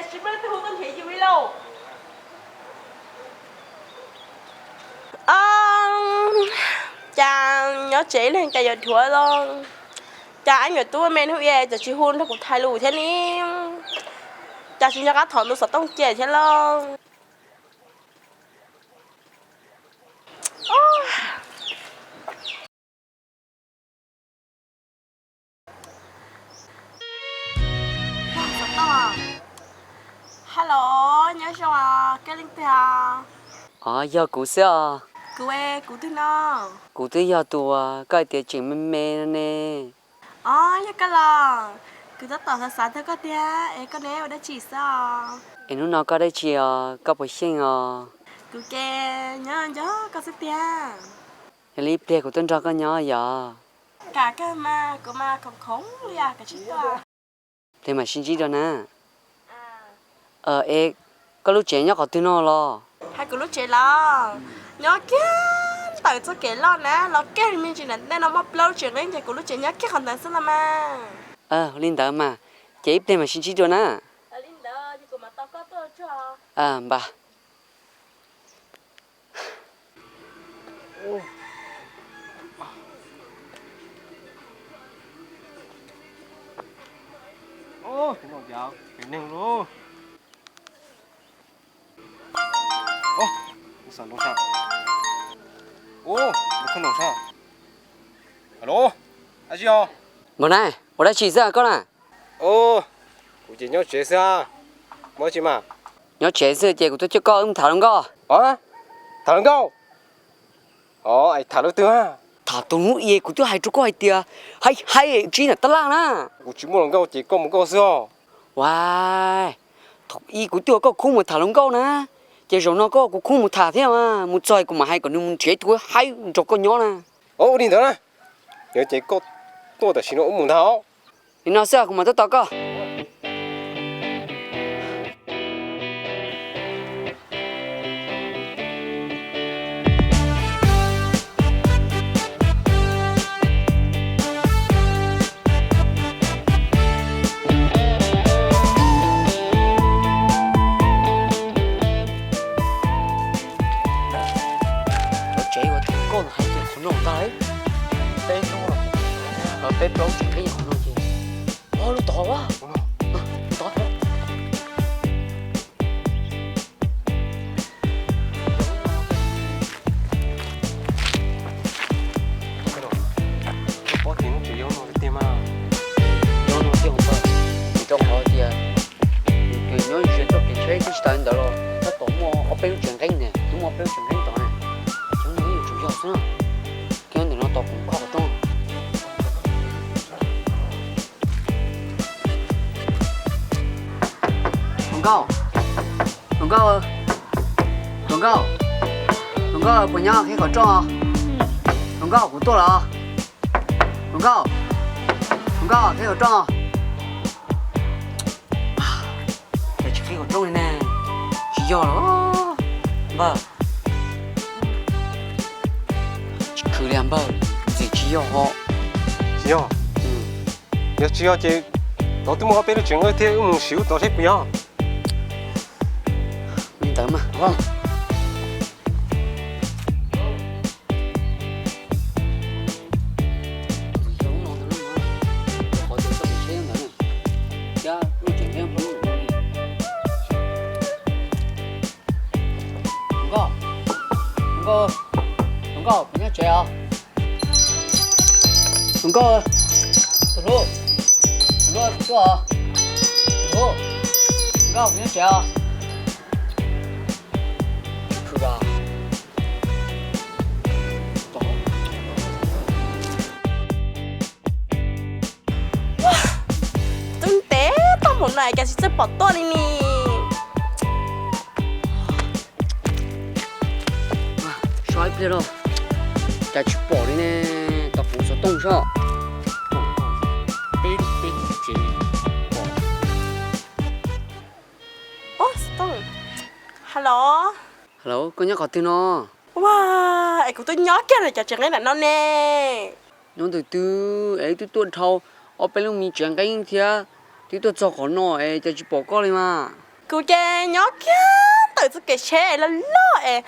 tsis muaj leej twg hu tuaj nrhiav yus li lauj. Cas nyob tsev ib leeg cas yuav dhuav los? Cas ab nyuam tub me hnub i cas tsis hu nrog kuv tham lus thiab ne? Cas tsis nco qab thov ntu xov tooj cia thiab lauj? Hello, nyob zoo, koj leej twg? Os, yog kuv xwb os. Kuv, kuv twg no? Kuv twb yog tus uas koj hais tias tseem me me no ne. Os, yog koj los? Kuv tab tom xav xav tau koj tiag, es koj ne ua dab tsi xwb os? Es hnub no koj dab tsi os, koj puas xyeej os? Kuv ces nyob nco koj xwb tiag. Yog li ib pliag kuv tuaj nrog koj nyob yog? Kam kawg mas, kuv mas khoom khoom li, kam tsis tuaj. Pliag mam sib ntsib dua na. Es koj lub tsev nyob qhov twg no los? Hais kuv lub tsev los? Nyob kiag ntawm txoj kev loj na, los kiag me ntsis nram ntej no muaj plaub lub tsev nqeeb ces kuv lub tsev nyob kiag qhov ntawd xwb los mas. Ua li ntawd mas, ces ib pliag mam sib ntsib dua na. Npaj. Neeg lauj. Npawg na, ua dab tsi xwb koj na? Kuv ces nyob tsev xwb. Muaj dab tsi mas? Nyob tsev xwb ces kuv tuaj coj koj wb mus tham hluas nkauj. Tham hluas nkauj? Tham lub twg? Tham tus hnub i kuv twb hais rau koj hais tias haib haib tsib nram tab laj na. Kuv tsis muaj hluas nkauj ces koj mus koj xwb os. Ua, thaum i kuv twb ua koj khub mus tham hluas nkauj na, ces zaum no koj ua kuv khub mus tham thiab mas, mus txog kuv mam hais kom nws mus nrhiav ib tug haib nrog koj nyob na. Ua li ntawd na, yog ces koj tuaj tam sim no wb mus ntag. Li no xwb kuv mam tuaj tos koj. Ntag, peb plaub tsev nqeeb qhov no ces, o, lub tod a, lub tod. Koj paub tias lub tsev yau no tiag tiag mas, yau no tiag ntag, vim rau qhov tias nws nyob ze txoj kev tsheb twb tsis tas li ntawd los tab tom muaj ob peb lub tsev nqeeb ne, twb muaj ob peb lub tsev nqeeb tod ne. Cov no yuav tsum yog xwb na. Kiag ntawm no tos kuv kho qhov rooj. Hluas nkauj, hluas nkauj, hluas nkauj, hluas nkauj, puas nyob, qhib qhov rooj. Hluas nkauj, kuv tuaj lawm. Hluas nkauj, hluas nkauj, qhib qhov rooj. Cas tsis qhib qhov rooj li ne? Tsis yog los npawg? Tsis khwv li npawg, ntxim tsis yog ho. Tsis yog? Yog tsis yog ces tod twb muaj ob peb lub tsev nqeeb thiab, wb mus sim lub tod seb puas yog. Li ntawd mas. Hluas nkauj, hluas nkauj, hluas nkauj, puas nyob tsev os? Hluas nkauj, tus hlub, tus hlub, tus hlub, tus hlub, hluas nkauj, puas nyob tsev os? Tsis khwv los? Twb ntev tag npaum no cas tsis txawj pom tuaj li ni. So ib pliag lauj, cas tsis pom li ne? Tos kuv xov tooj soj. Peb lub tsev pom. Ob, xov tooj. Hello. Hello, koj nyob qhov twg no? Ua, es kuv twb nyob kiag ntawm cov tsev nqeeb ntawm no ne. Nyob ntawm twg es twb tuaj dhau ob peb lub me tsev nqeeb thiab, twb tuaj txog qhov no es cas tsis pom koj li mas? Kuv ces nyob kiag ntawm txoj kev tsheb loj loj es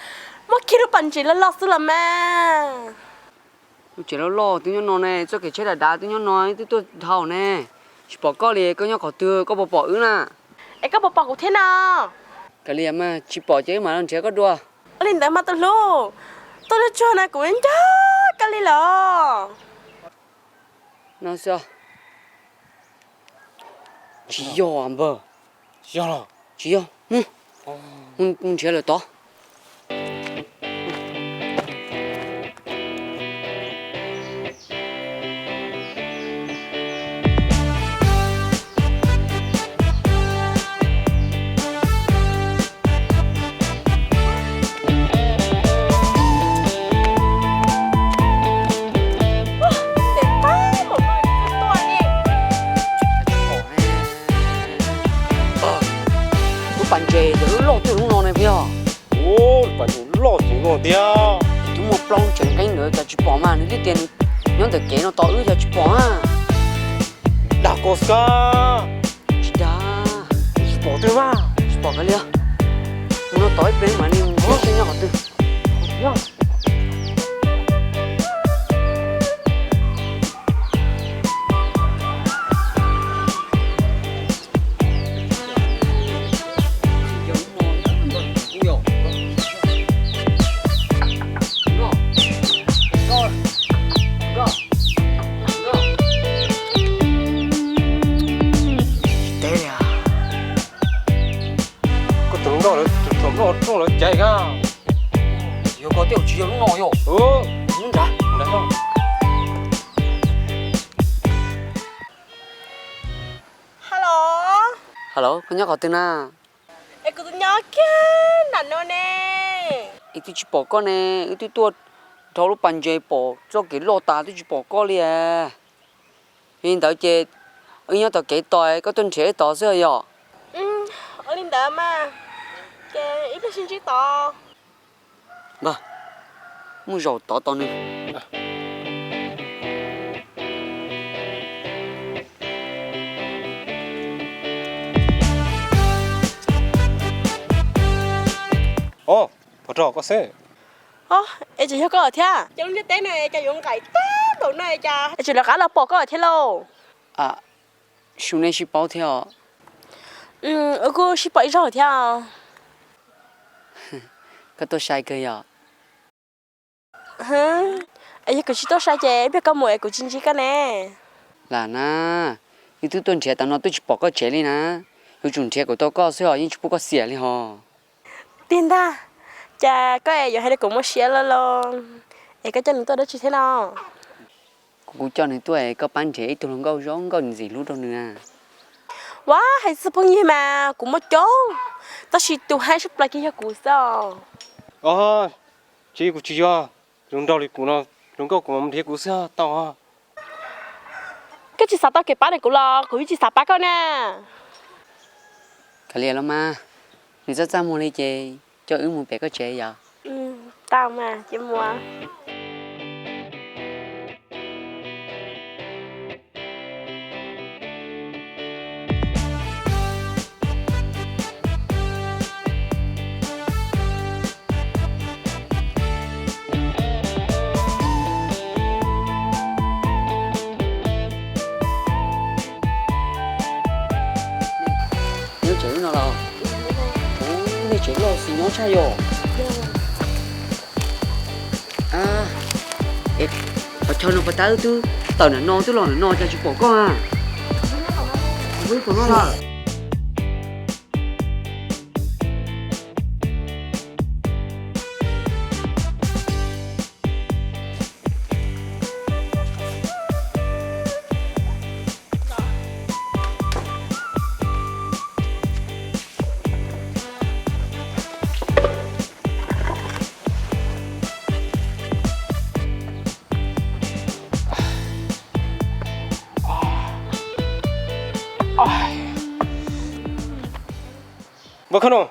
muaj kiag lub pas ntses loj loj xwb los mas. Lub tsev loj loj twb nyob no ne, txoj kev tsheb dav dav twb nyob no, twb tuaj dhau ne. Tsis pom koj li, koj nyob qhov twg, koj puas pom wb na? Es koj puas pom kuv thiab no? Kav liam mas, tsis pom ces wb mam los nrhiav koj dua. Ua li ntawd mas tus hlub, tuaj tsuag tsuag no kuv nco koj li lawm. No xwb. Tsis yog npawg. Tsis yog los? Tsis yog. Mus nrhiav lawm tod. Lub pas ntses ces lub loj tuaj lub no ne puas yog? Ua, lub pas ntses loj ces no tiag. Twb muaj plaub tsev nqeeb ntawd cas tsis pom mas, nws twb tias nws nyob ntawm kev no tos wb cas tsis pom na. Dag koj xwb. Tsis dag. Tsis pom twg mas. Tsis pom kav liam. Mus no tos ib pliag mam li mus seb nyob qhov twg. Tsis teb li. Koj tus hluas nkauj lawv thaum noj rooj lawv caiv kab. Yog koj thiaj tsis yog lub no yom. Lub nrad. Hello. Hello, koj nyob qhov twg na? Es kuv twb nyob kiag nram no ne. Es twb tsis pom koj ne, wb twb tuaj dhau lub pas ntses pom txoj kev loj tas twb tsis pom koj li. Yog li ntawd ces wb nyob tom kev tos koj tuaj nrhiav wb tod xwb yom. Ua li ntawd mas, ces ib pliag sib ntsib tod. Npawg, muaj zaum tod tos nws. Os, pov rog koj xwb. Os, es tseem yog koj thiab? Cov lub ntiaj teb no cas yuav nqaim tag npaum no cas es tseem lawv qab los pom koj thiab lauj? Su nej sib paub thiab os? Wb kuj sib pom ib zaug thiab. Koj tuaj sai kawg yom? Es yog kuv tsis tuaj sai ces ib pliag koj mus es kuv tsis ntsib koj ne. Lam na, wb twb tuaj nrhiav tas no twb tsis pom koj tsev li na. Yuav tsum nrhiav kom tau koj xwb os, yeej tsis pub koj xiam li hos. Tiag ntag, cas koj es yuav hais rau kuv muaj siab loj loj, es koj coj nws tuaj dab tsi thiab no? Kuv kuj coj nws tuaj es koj pab nrhiav ib tug hluas nkauj zoo nkauj ntxim hlub rau nws. Ua, hais txog phooj ywg mas kuv muaj coob, tab sis tus haib tshaj plaws ces yog kuv xwb os. Tsis, kuv tsis yog, zoo nraug li kuv no, hluas nkauj kuv mam nrhiav kuv xwb tau. Koj tsis xav tau kev pab ntawm kuv los kuv yeej tsis xav pab koj na. Kav liam los mas, nws txaj txaj muag li ces coj wb mus pem koj tsev yom? Tau mas, cia mus. Nyob tsev lub no los? Ub, nej tsev loj xis nyob tshaj yom. Qhov chaw no pas tab twb tawm ntawm no twb los ntawm no cas tsis pom koj a? Ub, ib pom no lawm. Npawg Khob Noom,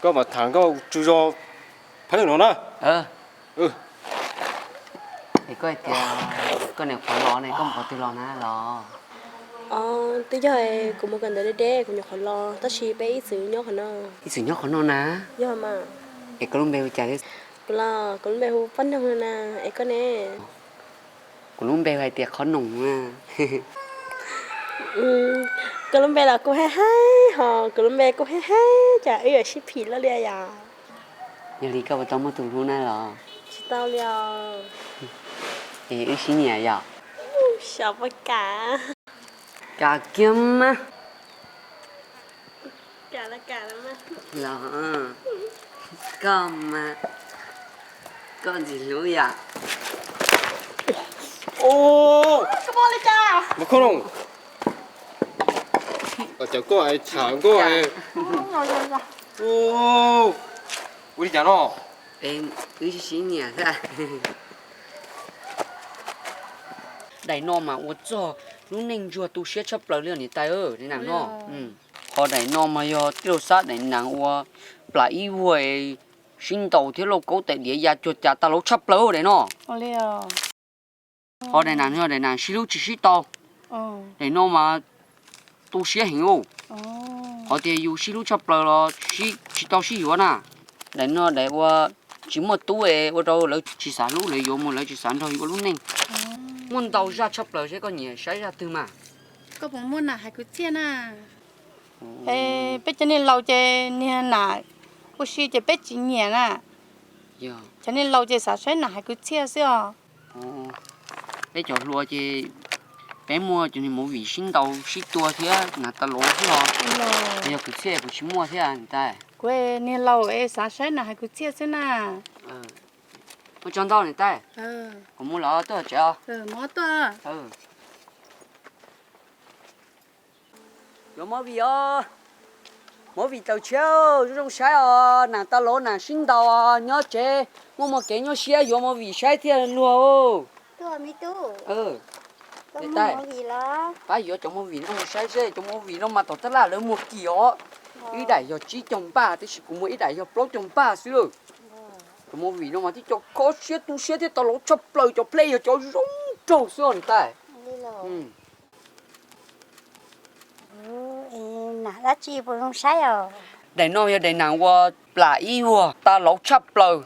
koj mam tham nkauj tsw zog pheej no na. Es koj hais tias koj nyuam qhuav los ne, koj mus qhov twg los na los? Twb yog kuv mus kawm ntawv deb deb kuv nyuam qhuav los, tab sis peb ib txwm nyob qhov no. Ib txwm nyob qhov no na? Yog mas. Es koj lub npe hu cas thiab? Kuv los kuv lub npe hu Paj Noog na, es koj ne? Kuv lub npe hais tias Qhov Noom na. Koj lub npe los kuj haib haib ho, kuv lub npe kuj haib haib, cas wb yuav sib phim loj li yom? Yog li koj puas tau muaj tus hlub na los? Tsis tau li os. Es wb sib nyiam yom? Xyov puas kam. Kam kiag mas. Los, koj mas, koj ntxim hlub yom. Npawg Khob Noom, cov koj tham nkauj. Ua li cas no? Wb sib nyiam xwb. Daim no mas ua txog lub neej ntsuag tu siab tshaj plaws li niam tais, daim nees no. Qhov daim no mas yog tij laug Xab daim nees ua plam ib vuag, sib ntaus thiab lauj kaub tais diav ya cuag cas tas lauv tshaj plaws daim no. Qhov daim nees no daim nees sib hlub tsis sib tau. Daim no mas tu siab heev lauj. Qhov tias yus sib hlub tshaj plaws los tsis tau sib yuav na. Daim no daim ua tsis muaj tub es ua rau lawv tsis xav hlub, lawv yuav mus lawv tsis xav nrog yus ua lub neej. Muaj ntau zaj tshaj plaws, seb koj nyiam saib zaj twg mas. Koj puas muaj nam hais kwv txhiaj na? Peb cov niag laus ces niag nam ua si ces peb tsis nyiam na. Cov niag laus ces xav saib nam hais kwv txhiaj xwb os. Peb cov hluas ces peb muaj cov niag movie sib ntaus sib tua thiab nas tas lov xwb os. Yog kwv txhiaj kuv tsis muaj thiab niam tais. Kuv niag laus es xav saib nam hais kwv txhiaj xwb na. Ua tsaug ntau niam tais. Kuv mus lawm, tuaj tsev os. Yuav movie os, movie tawm tshiab, zoo zoo saib os, nas tas lov nas sib ntaus os, nyob tsev muaj muaj kev nyuaj siab yuav movie saib thiaj luag. Pab yuav cov movie no mus saib seb, cov movie no mas tom taj laj lawv muag kim os. Ib daim yog tsib caug npaj, tab sis kuv muag ib daim yog plaub caug npaj xwb lawm. Cov movie no mas tib co kho siab tu siab thiab tas lov tshaj plaws, cov play yog cov zoo nraug xwb os niam tais. Nam dab tsi puas zoo saib os? Daim no yog daim nas ua plam ib vuag tas lov tshaj plaws.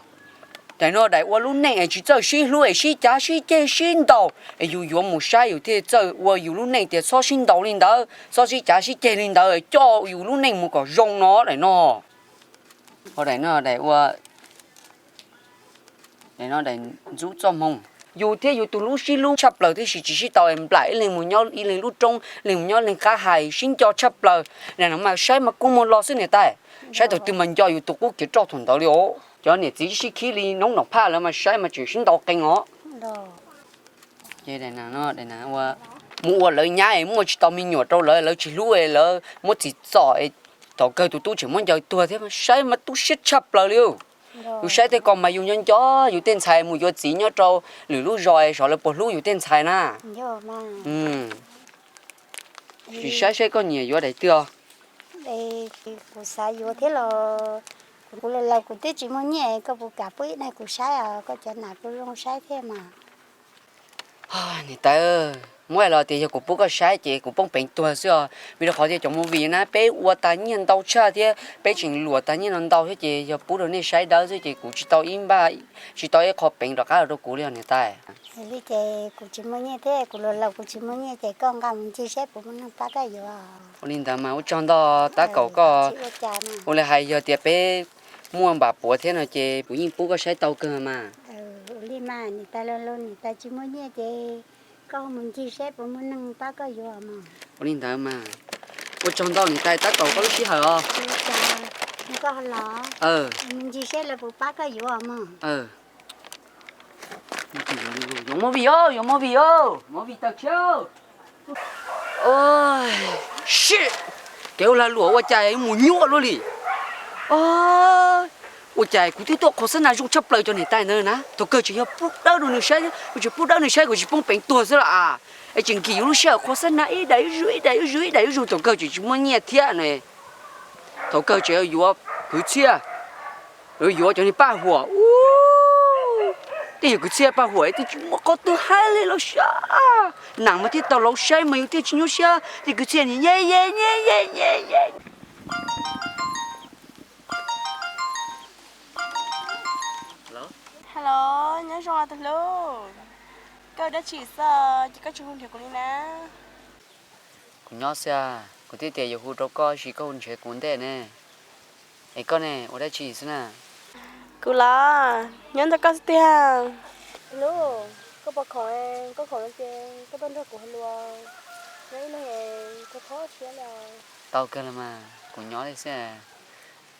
Daim no daim ua lub neej es tsis txawj sib hlub es sib cav sib ceg sib ntaus, es yus yuav mus saib yus thiaj txawj ua yus lub neej tias txhob sib ntaus li ntawd, txhob sib cav sib ceg li ntawd, coj yus lub neej mus kom zoo no daim no. Ho daim no daim ua, daim no daim ntxub txoj hmoo. Yus thiab yus tus hlub sib hlub tshaj plaws tiam sis tsis sib tau es nplaim ib leeg mus nyob ib leeg lub roob, ib leeg mus nyob ib leeg qab hais sib nco tshaj plaws. Daim no mas saib mas kub muag lo xwb niam tais. Saib thaum twg mas nco yus tus qub kiag roj thaum ntawd li os. Cov niam txiv sib khib li noob nom phaj lawv mas saib mas tseem sib ntaus qees os. Mus ua lawv nyab es muaj tsis tau me nyuam rau lawv, lawv tsis hlub es lawv muab txim txom es thaum kawg tus tub tseem muab ncaws tuag thiab, saib mas tu siab tshaj plaws li. Yus saib tej ko mas yus nco nco yus tej ntxhais mus yuav txiv nyob rau lwm lub zos es xyov lawv puas hlub yus tej ntxhais na. Sim saib saib koj nyiam yuav daim twg os. Kuv xav yuav thiab los kuv laus laus kuv twb tsis muaj nyiaj, koj puas kam pub ib daim kuv saib os, koj cov nam kuj zoo saib thiab mas. Niam tais, muab los tias yog kuv pub koj saib ces kuv poob peev tuag xwb os, vim rau qhov tias cov movie na peb ua tas nyiaj ntau tshaj thiab peb tseem luam tas nyiaj no ntau thiab ces yog pub rau nej saib dawb xwb ces kuv tsis tau ib npaj, tsis tau ib qho peev rov qab los rau kuv li os niam tais. Li ces kuv tsis muaj nyiaj thiab kuv laus laus kuv tsis muaj nyiaj ces koj nqa mus ncig saib puas muaj neeg pab koj yuav. Ua li ntawd mas ua tsaug ntau tab kaum koj. Ua li hais yog tias peb muaj npam puav thiab no ces kuv yeej pub koj saib tau kawg mas. Ua li mas niam tais laus laus niam tais tsis muaj nyiaj ces koj mus ncig saib puas muaj neeg pab koj yuav mas. Ua li ntawd mas ua tsaug ntau niam tais tab kaum koj lub sij hawm os. Koj los mus ncig saib lawv puas pab koj yuav mas. Yuav movie os, yuav movie os, movie tawm tshiab. Shit, kev ua lag luam ua cas mus nyuaj luaj li. Ua cas kuv twb tuaj qhua xab nas zoo tshaj plaws cov niam tais ntawd na, thaum kawg tseem yog pub dawb rau nws saib, kuv tseem pub dawb nws saib kuv tsis poob peev tuag xwb los as. Es tseem nkim yus lub sij hawm qhua xab nas ib daim ib zuj ib daim ib zuj ib daim ib zuj thaum kawg tseem tsis muaj nyiaj thiab ne. Thaum kawg tseem yuav kwv txhiaj, yuav cov niag paj huam. Tej yog kwv txhiaj paj huam twb tsis muaj qhov twg hais li los sav. Nam mas thiaj tau laus saib mas yus thiaj tsis nyuaj siab. Tej kwv txhiaj ni ye ye ye ye ye ye. Hello, nyob zoo os tus hlub. Koj ua dab tsi xwb ces koj tsis hu nrhiav kuv li na? Kuv nyob xwb, kuv twb tias yuav hu rau koj tab sis koj hu nrhiav kuv ntej ne. Es koj ne, ua dab tsi xwb na? Kuv los nyob ntawm koj xwb tiag. Hlub, koj puas khoom? Koj khoom no ces koj tuaj nrog kuv hluas nyob ib leeg, koj txhob siab li. Tau kawg los mas, kuv nyob li xwb,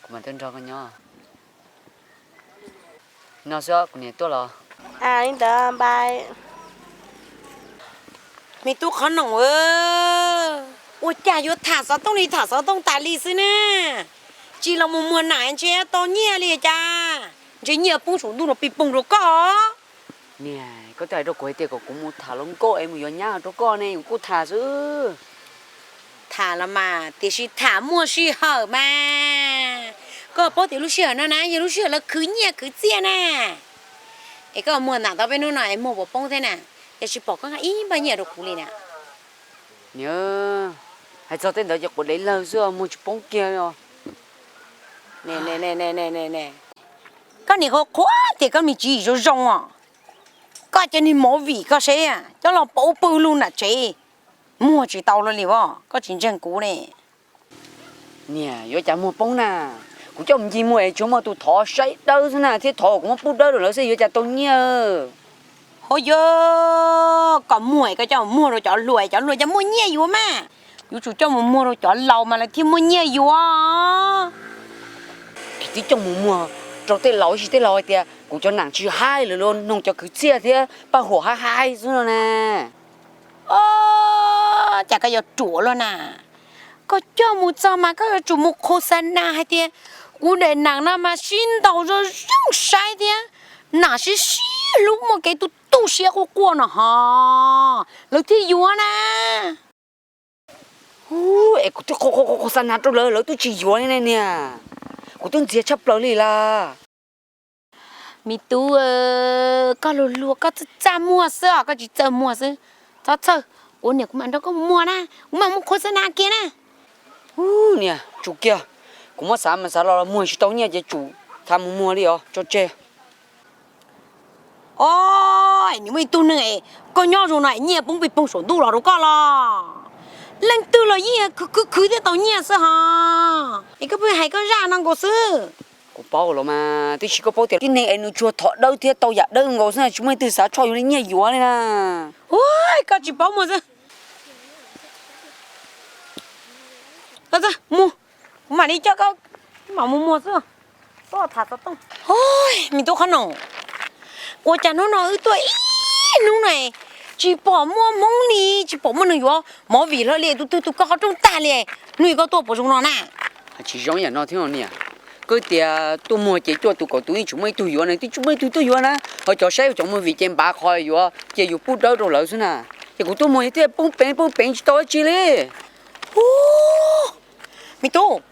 kuv mam tuaj nrog koj nyob. No xwb, kuv niam tuaj los. Li ntawd npais. Me tub qhov noom, ua cas yuav tham xov tooj li tham xov tooj tas li xwb na? Tsis los mus muag nam ntshe tau nyiaj li cas? Ntshe nyiaj poob saum ntuj no pij poog rau koj. Niam, koj twb hais rau kuv hais tias kom kuv mus tham hluas nkauj es mus yuav nyab rau koj ne, kuv kuj tham xwb. Tham los mas, tiam sis tham muaj sij hawm mas. Koj paub tias lub sij hawm no na yog lub sij hawm lawv khwv nyiaj khwv txiaj na. Es koj muag ntam tau peb hnub no es muag puas poob thiab na? Yog tsis pom koj nqa ib npaj nyiaj rau kuv li na. Niam, hais txog tej ntawd ces quav dev lawg xwb, muag tsis poob kiag li os. Koj niam qhuav qhuav tias koj me tsis zoo zoo os. Koj cov niag movie koj seb, coj los pauv pw lug nram tsev, muag tsis tau luaj li os, koj tsis ntseeg kuv ne. Niam, yuav cas muag poob na, kuv coj mus ncig muag es tsuas muaj tus thov saib dawb xwb na, thiab thov kuv muab pub dawb rau lawv xwb yuav cas tau nyiaj. Ho yog koj muag es koj coj mus muag rau cov hluas, cov hluas cov muaj nyiaj yuav mas. Yuav tsum coj mus muag rau cov laus mas lawv thiaj muaj nyiaj yuav. Kuv twb coj mus muag rau tej laus tab sis tej laus hais tias kuv cov nam tsis haib, lawv luag noog cov kwv txhiaj thiab paj huam haib haib xwb no na. Cas koj yuav ruam luaj na. Koj coj mus txog mas koj yuav tsum mus qhuas xa nas hais tias kuv daim nam no mas sib ntaus zoo zoo saib thiab, nam sib sib hlub muaj kev tu tu siab quaj quaj no ho lawv thiaj yuav na. Es kuv twb qhuas qhuas qhuas xa nas rau lawv, lawv twb tsis yuav li ne niam. Kuv twb ntxias tshaj plaws li las. Me tub, koj luag luag koj txaj txaj muag xwb os, koj tsis txawj muag xwb. Txhob txhawj, kuv niam kuv mam nrog koj mus muag na, kuv mam mus qhuas xa nas kiag na. Niam, tsum kiag, kuv muab xav mas xav los los muag tsis tau nyiaj ces tsum txav mus muag li os, tso tseg. Oj, nws muaj ib tug neeg es koj nyob zoo no es nyiaj poob pij poog saum ntuj los rau koj los? Leej twg los yeej khwv khwv khwv thiaj tau nyiaj xwb hos. Es koj pheej hais koj zaj no nkaus xwb. Kuv paub los mas, tiam sis koj paub tias tib neeg es nws tsuas thov dawb thiab tau yam dawb nkaus xwb, tsis muaj leej twg xav tshoj yuav li nyiaj yuav li na. Ua, koj tsis paub muag xwb. Mus, kuv mam li coj koj, mam mus muag xwb. Koj tham xov tooj. Me tub Qhab Noom, ua cas hnub no wb tuaj ib hnub no tsis pom muaj hmoob li, tsis pom muaj neeg yuav movie hlo li, tus twg tus koj qhov rooj tag li, hnub no koj tuaj puas zoo no na? Tsis zoo yam no thiab niam. Koj tias tuaj muag ces cuaj tus kaum tus yeej tsis muaj ib tug yuav na, twb tsis muaj ib tug tuaj yuav na. Ho cov saib cov movie ces npav qhov yuav ces yus pub dawb rau lawv xwb na. Ces kuv tuaj muag thiaj poob peev poob peev tsis tau dab tsi li. Me tub,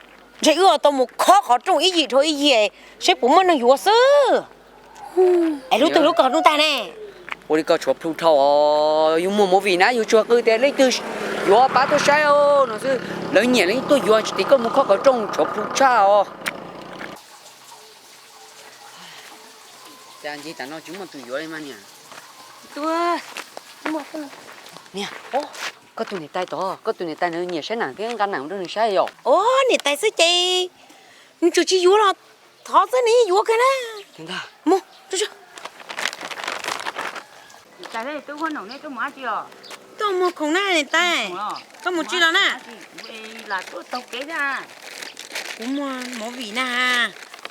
ntshe wb tau mus khob qhov rooj ib yim dhau ib yim saib puas muaj neeg yuav xwb. Es lub twg lub koj qhov rooj tag ne? Ua li koj tshuav plhu dhau os, yus muag movie na yus tsuas qw tias leej twg yuav pab tuaj saib no xwb, lawv nyiam lawv tuaj yuav tsis tas koj mus khob qhov rooj, tshuav plhu tshaj os. Cas ncig tas no tsis muaj tus yuav li mas niam. Niam, koj tus niam tais tod, koj tus niam tais nws nyiam saib nam thiab nqa nam rau nws saib yom? Ov, niam tais xwb ces nws tsuas tsis yuav los thov xwb nws yeej yuav kawg na. Mus, tuaj muag khoom na niam tais. Koj mus tsis los na? Kuv muag movie na.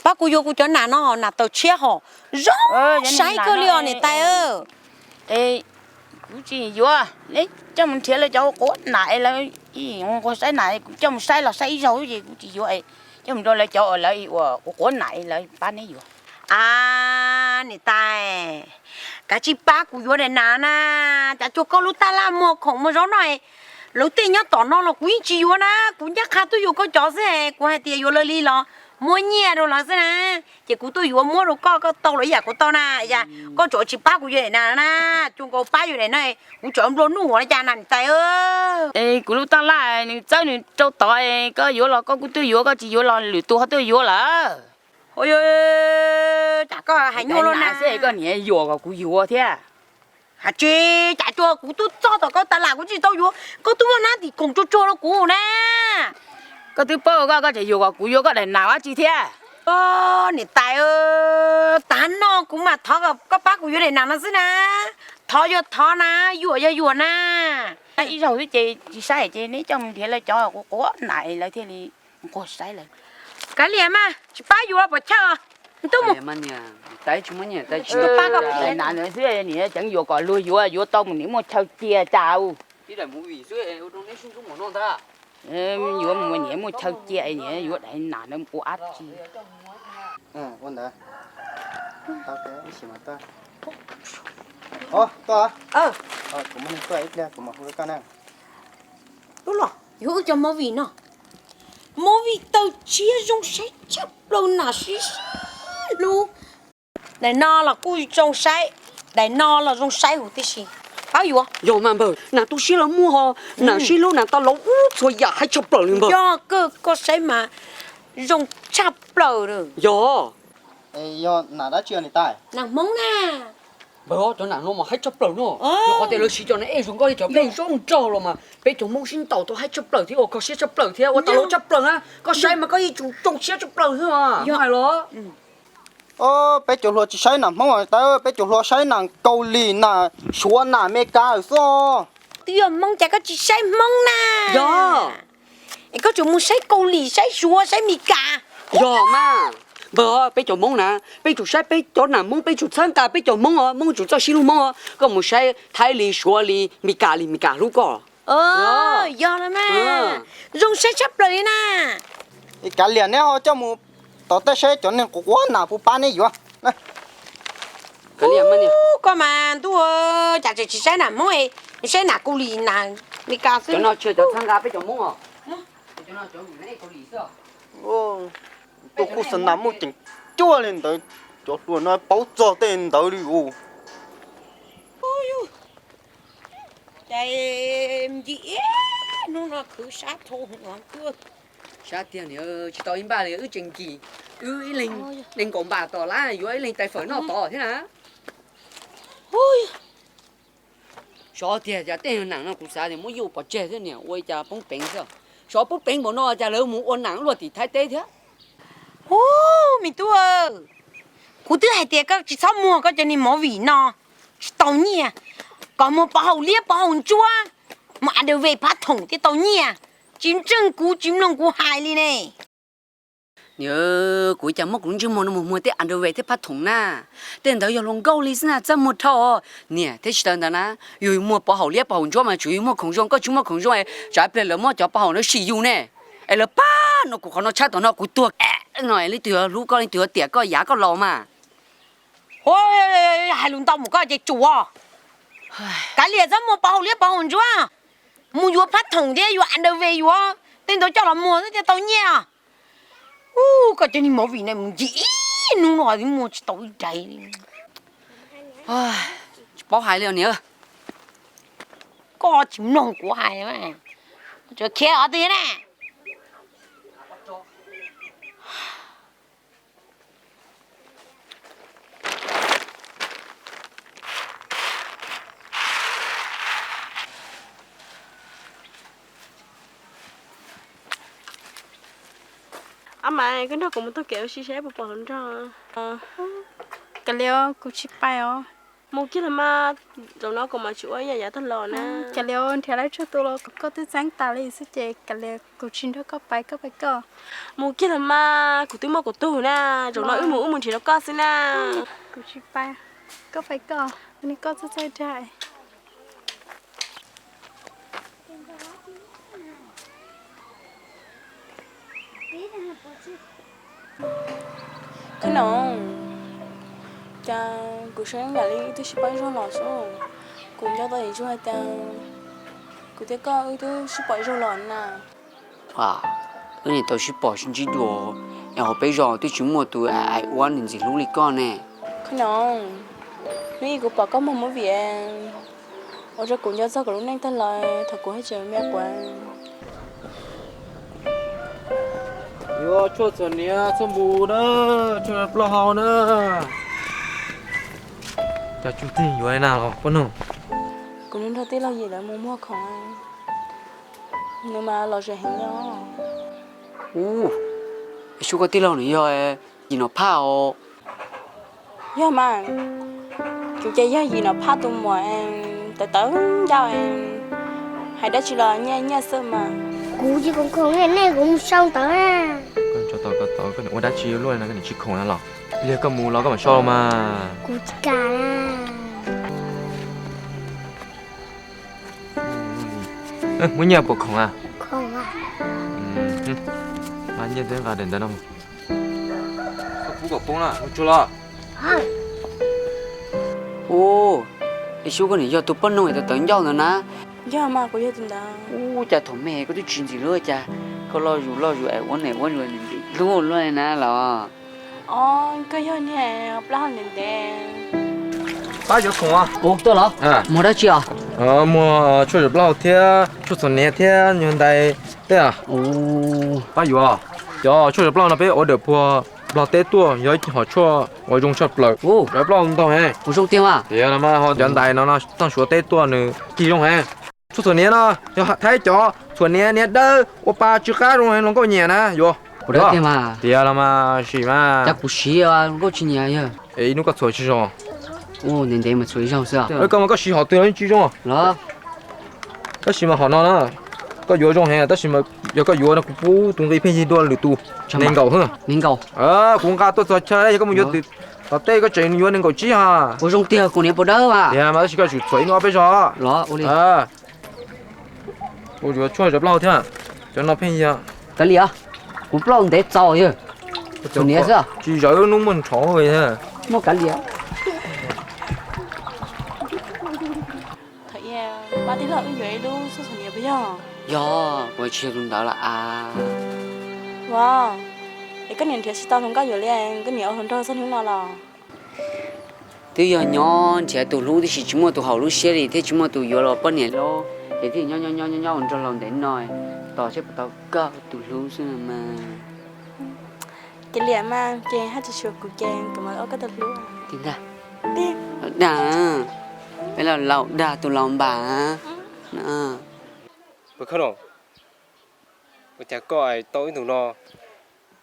Pab kuv yuav kuv cov nam no, nam tawm tshiab hos, zoo saib kawg li os niam tais. Kuv tsis yuav, neb coj mus nrhiav lawv cov quav nam es lawv nquag saib nam, kuv coj mus saib los saib ib zaug ces kuv tsis yuav, coj mus rau lawv cov uas lawv ua quav nam es lawv pab neb yuav. A, niam tais, kav tsij pab kuv yuav daim nam na. Cas tsuas koj lub tab laj muag khoom muag zaub noj, lawv tej nyob tom no los kuv yeej tsis yuav na. Kuv ncaj qha tuaj yuav koj cov xwb, kuv hais tias yuav lawv li los muab nyiaj rau lawv xwb na. Ces kuv tuaj yuav muab rau koj, koj tau los ib yam kuv tau na. Yam koj tseem tsis pab kuv yuav daim nam na, tsuas nkaus pab yuav daim no, kuv tseem nplua nuj ua li cas na niam tais. Es kuv lub tab laj nws txawb nws rau tod, koj yuav los koj kuj tuaj yuav, koj tsis yuav los lwm tus ho tuaj yuav lawm. Cas koj hais nyuaj luaj na. Koj niam yuam kom kuv yuav thiab. Hais tsis cas, tsuas kuv tuaj txog tom koj tab laj kuv tsis tau yuav, koj twb muab hnab tim khoom tsuag tsuag rau kuv na. Koj twb paub koj, koj tseem yuam kom kuv yuav koj daim nam dab tsi thiab. Niam tais, tav no kuv mam thov kom koj pab kuv yuav daim nam no xwb na. Thov yog thov na, yuam yog yuam na. Ib zaug xwb ces tsis saib ces neb coj mus nrhiav lawv cov quav nam es lawv thiaj li nquag saib lawm. Kav liam mas, tsis pab yuav pom chaw. Tub mus. Daim nam xwb niam tseem yuam kom luag yuav, yuav tau mus niam muaj chaw cia cas. Yuav mus niam muaj chaw cia, niam yuav daim nam ntawd ua dab tsi. Yuav wb cov movie no, movie tawm tshiab zoo saib tshaj plaws, nam sib sib hlub. Daim no los kuj zoo saib, daim no los zoo saib huv tib si. Pab yuav. Yog mas npawg, nam tu siab los muaj ho, nam sib hlub nam tau los ub txhua yam haib tshaj plaws li npawg. Yog kawg, koj saib mas zoo tshaj plaws. Yog. Yog nam dab tsi niam tais? Nam Hmoob na. Npawg, cov nam no mas haib tshaj plaws no. Yog qhov tias lawv siv cov no ej zoo nkauj li cov peb zoo nraug los mas peb cov Hmoob sib ntaus tau haib tshaj plaws thiab ua kho siab tshaj plaws thiab ua tau lawv tshaj plaws na. Koj saib mas koj yeej tsum zoo siab tshaj plaws thiab mas hais los. Peb cov hluas tsis saib nam Hmoob niam tais, peb cov hluas saib nam Kaus Lim, nam Suav, nam Amelikas xwb. Twb yog Hmoob cas koj tsis saib Hmoob na? Yog. Es koj tseem mus saib Kaus Lim, saib Suav, saib Meskas. Yog mas. Npawg, peb cov Hmoob na, peb tsum saib peb cov nam Hmoob, peb tsum txhawb nqa peb cov Hmoob os, Hmoob tsum txawj sib hlub Hmoob os. Koj mus saib Thaib li, Suav li, Meskas li, Meskas hlub koj. Yog los mas, zoo saib tshaj plaws li na. Kav liam, neb ho coj mus tom tej saib cov neeg quav quav nam puas pab neb yuav. Koj mas ntuj, cas tseem tsis saib nam Hmoob, saib nam Kaus Lim, nam Meskas xwb. Cov no tsis yog cov txhawb nqa peb cov Hmoob os. Tus kuj xa nam muaj ceem cuaj li ntawd, cov hluas no paub txog tej ntawd li us. Ces nkim hnub no khwv sab dhau hwv. Sab tiag niam, tsis tau ib npaj li, wb tseem nkim, wb ib leeg nees nkaum npaj tom lab yuav ib leeg tais fawm noj tod thiab na. Xyov tiag cas tej nees no kuv xav tias muab yuj pov tseg thiab niam, ua li cas poob peev xwb. Xyov poob peev npaum no cas lawv mus ua nees luaj tim Thaib teb thiab. Ub, me tub, kuv twb hais tias koj tsis txhob muag koj cov niag movie no, tsis tau nyiaj. Kom muag pov haum liab pov haum ntsuab, muag a dv phab thoom thiaj tau nyiaj. Tsis ntseeg kuv tsis mloog kuv hais li ne. Niam, kuv cas muab kuv lub ntsej muag no mus muag tej underwear thiab phab thoom na. Tej ntawd yog hluas nkauj li xwb na, txaj muag dhau. Niam, thiab tsis tas ntawd na, yus muag pov haum liab pov haum ntsuab mas tsuas yus muaj khoom zoo, koj tsis muaj khoom zoo es tsam pliag lawv muab cov pov haum ntawd sim yus ne. Es lawv pab no kuv qhov no tshab tom no kuv tuag no es leej twg yuav hlub koj, leej twg yuav tiam koj yav koj laus mas. Hais lus ntau mus koj ces tsum. Kav liam, txhob muag pov haum liab pov haum ntsuab. Mus yuav phab thoom thiab yuav underwear, yuav tej ntawd coj los muag xwb thiaj tau nyiaj. Ub, koj cov niag movie no mus ncig ib hnub no twb muag tsis tau ib daim. Tsis paub hais li os niam. Koj tsis mloog kuv hais, tsuas khiav qhov twg na. Ab mas, koj nrog kuv mus taug kev ua si seb puas pom hluas nraug. Kav liam, kuv tsis pais os. Mus kiag los mas, zaum no kuv mam tsis ua ib yam yav tag los na. Kav liam, nrhiav lawv txhua tus los koj twb txeeb tas li xwb ces kav liam, kuv tsis nrog koj pais, koj pais koj. Mus kiag los mas, kuv twb muaj kuv tug na, zaum no wb mus wb mus nrhiav rau koj xwb na. Kuv tsis pais, koj pais koj, nim koj txawj txawj dag. Khab Noom, cas kuv saib yam li wb twb sib pab zog los xwb. Kuv nco tau ib zaug hais tias kuv thiab koj wb twb sib pom ib zaug los na. Wb niam tau sib pom sib ntsib dua, es hauv peb zos twb tsis muaj tus aim ua niam ntxim hlub li koj ne. Khab Noom, hnub ib kuv pom koj muag movie, ua rau kuv nco txog kuv lub neej tag los thaum kuv haj tseem me quav. Yuav tshuaj txhuam hniav txhuaj npus na, tshuaj plaub hau na. Cov tsuj teg yuav na los poj noog. Kuv nrog tij laug Yim lawv mus muag khoom, nws mas lom zem heev li. Ub, es sub koj tij laug nws yog Yim Nom Phaj os. Yog mas, kuv ces yog Yim Nom Phaj tus muam tawv tawv ncauj, hais dab tsi los nyiaj nyiaj xwb mas. Kuv tsis khoom khoom nej, kuv mus sau ntawv na. Koj tso tau koj tau, koj niam ua dab tsi luaj no koj niam tsis khoom na los? Pliag koj mus los koj mam sau los mas. Kuv tsis kam na. Muaj nyiaj puas khoom a? Khoom a. Mas nyiaj twb nqa daim ntawv no mus. Koj pub kom poob na, mus tsuag los. Ub, es sub koj niam yog tus poj noog tawv tawv ncauj ntawd na? Yog mas, kuv yog tus ntawd. Ub, cas thaum me koj twb tsis ntxim hlub cas, koj loj zus loj zus es ua niam ua zus ntxim hlub luaj li na los? Os, koj yog niag plaub hau ntev ntev. Pab yuav khoom. Ub, tuaj los? Muag dab tsi os? Muag tshuaj zam plaub hau thiab tshuaj txhuam hniav thiab nyuag ntais tej. Pab yuav. Cov tshuaj zam plaub hau no peb ua dawm puag Nplog teb tuaj, yog ib hom tshuaj uas zoo tshaj plaws. Zam plaub hau ntau heev. Tiag los mas ho cov ntais no no txog Suav teb tuaj nws cig zoo heev. Tshuaj txhuam hniav no yog Thaib cov txhuam hniav, hniav dawb ua pa tsw qab zoo heev, hluas nkauj nyiam na yuav. Tiag los mas sim mas. Cas kuv siv hluas nkauj tsis nyiam yog? Ib hnub koj txhuam tsis zoo. Ntev ntev mas txhuam ib zaug xwb. Koj mas koj siv hom twg los tsis zoo. Tab sis mas hom no na, koj yuav zoo heev tab sis mas yog koj yuav no kuv pub tus nqi pheej yig dua lwm tus nees nkaum. Nees nkaum. Kuv nqa tuaj txog chaw, yog koj mus yuav tom tej koj tseem yuav nees nkaum tsib ha. Ua zoo tiag, kuv niam puas dawb mas. Tiag mas tab sis koj tsum txhuam ib hnub ob peb zaug. Los ua li. Kuv yuav tshuaj zam plaub hau thiab, cov no pheej yig. Kav liam, kuv plaub ntev txaus yog. Txhuam hniav xwb. Tsis zawv hnub muaj nrhov. Muaj kav liam. Thaum ub pab tij laug wb yuav ib lub tshuaj txhuam hniav puas yog? Yog, kuv tsis yog tus ntawd lawm as. Ua, es koj niam nrhiav tsis tau hluas nkauj yuav li, koj niam ua hluas nraug txog hnub no los? Twb yog nyob nrhiav tus hlub tib si, tsis muaj tus haum lub siab li thiab tsis muaj tus yuav los poj niam li, ces thiaj nyob nyob nyob nyob ua nraug laus ntev no, tos seb puas tau koj tus hlub xwb mas. Kav liam mas, ces haj tsis tshuav kuv ces kuv mam ua koj tus hlub. Tiag ntag. Tiag. Peb laus laus dag tus laus npam. Ua cas koj es tau ib ntus no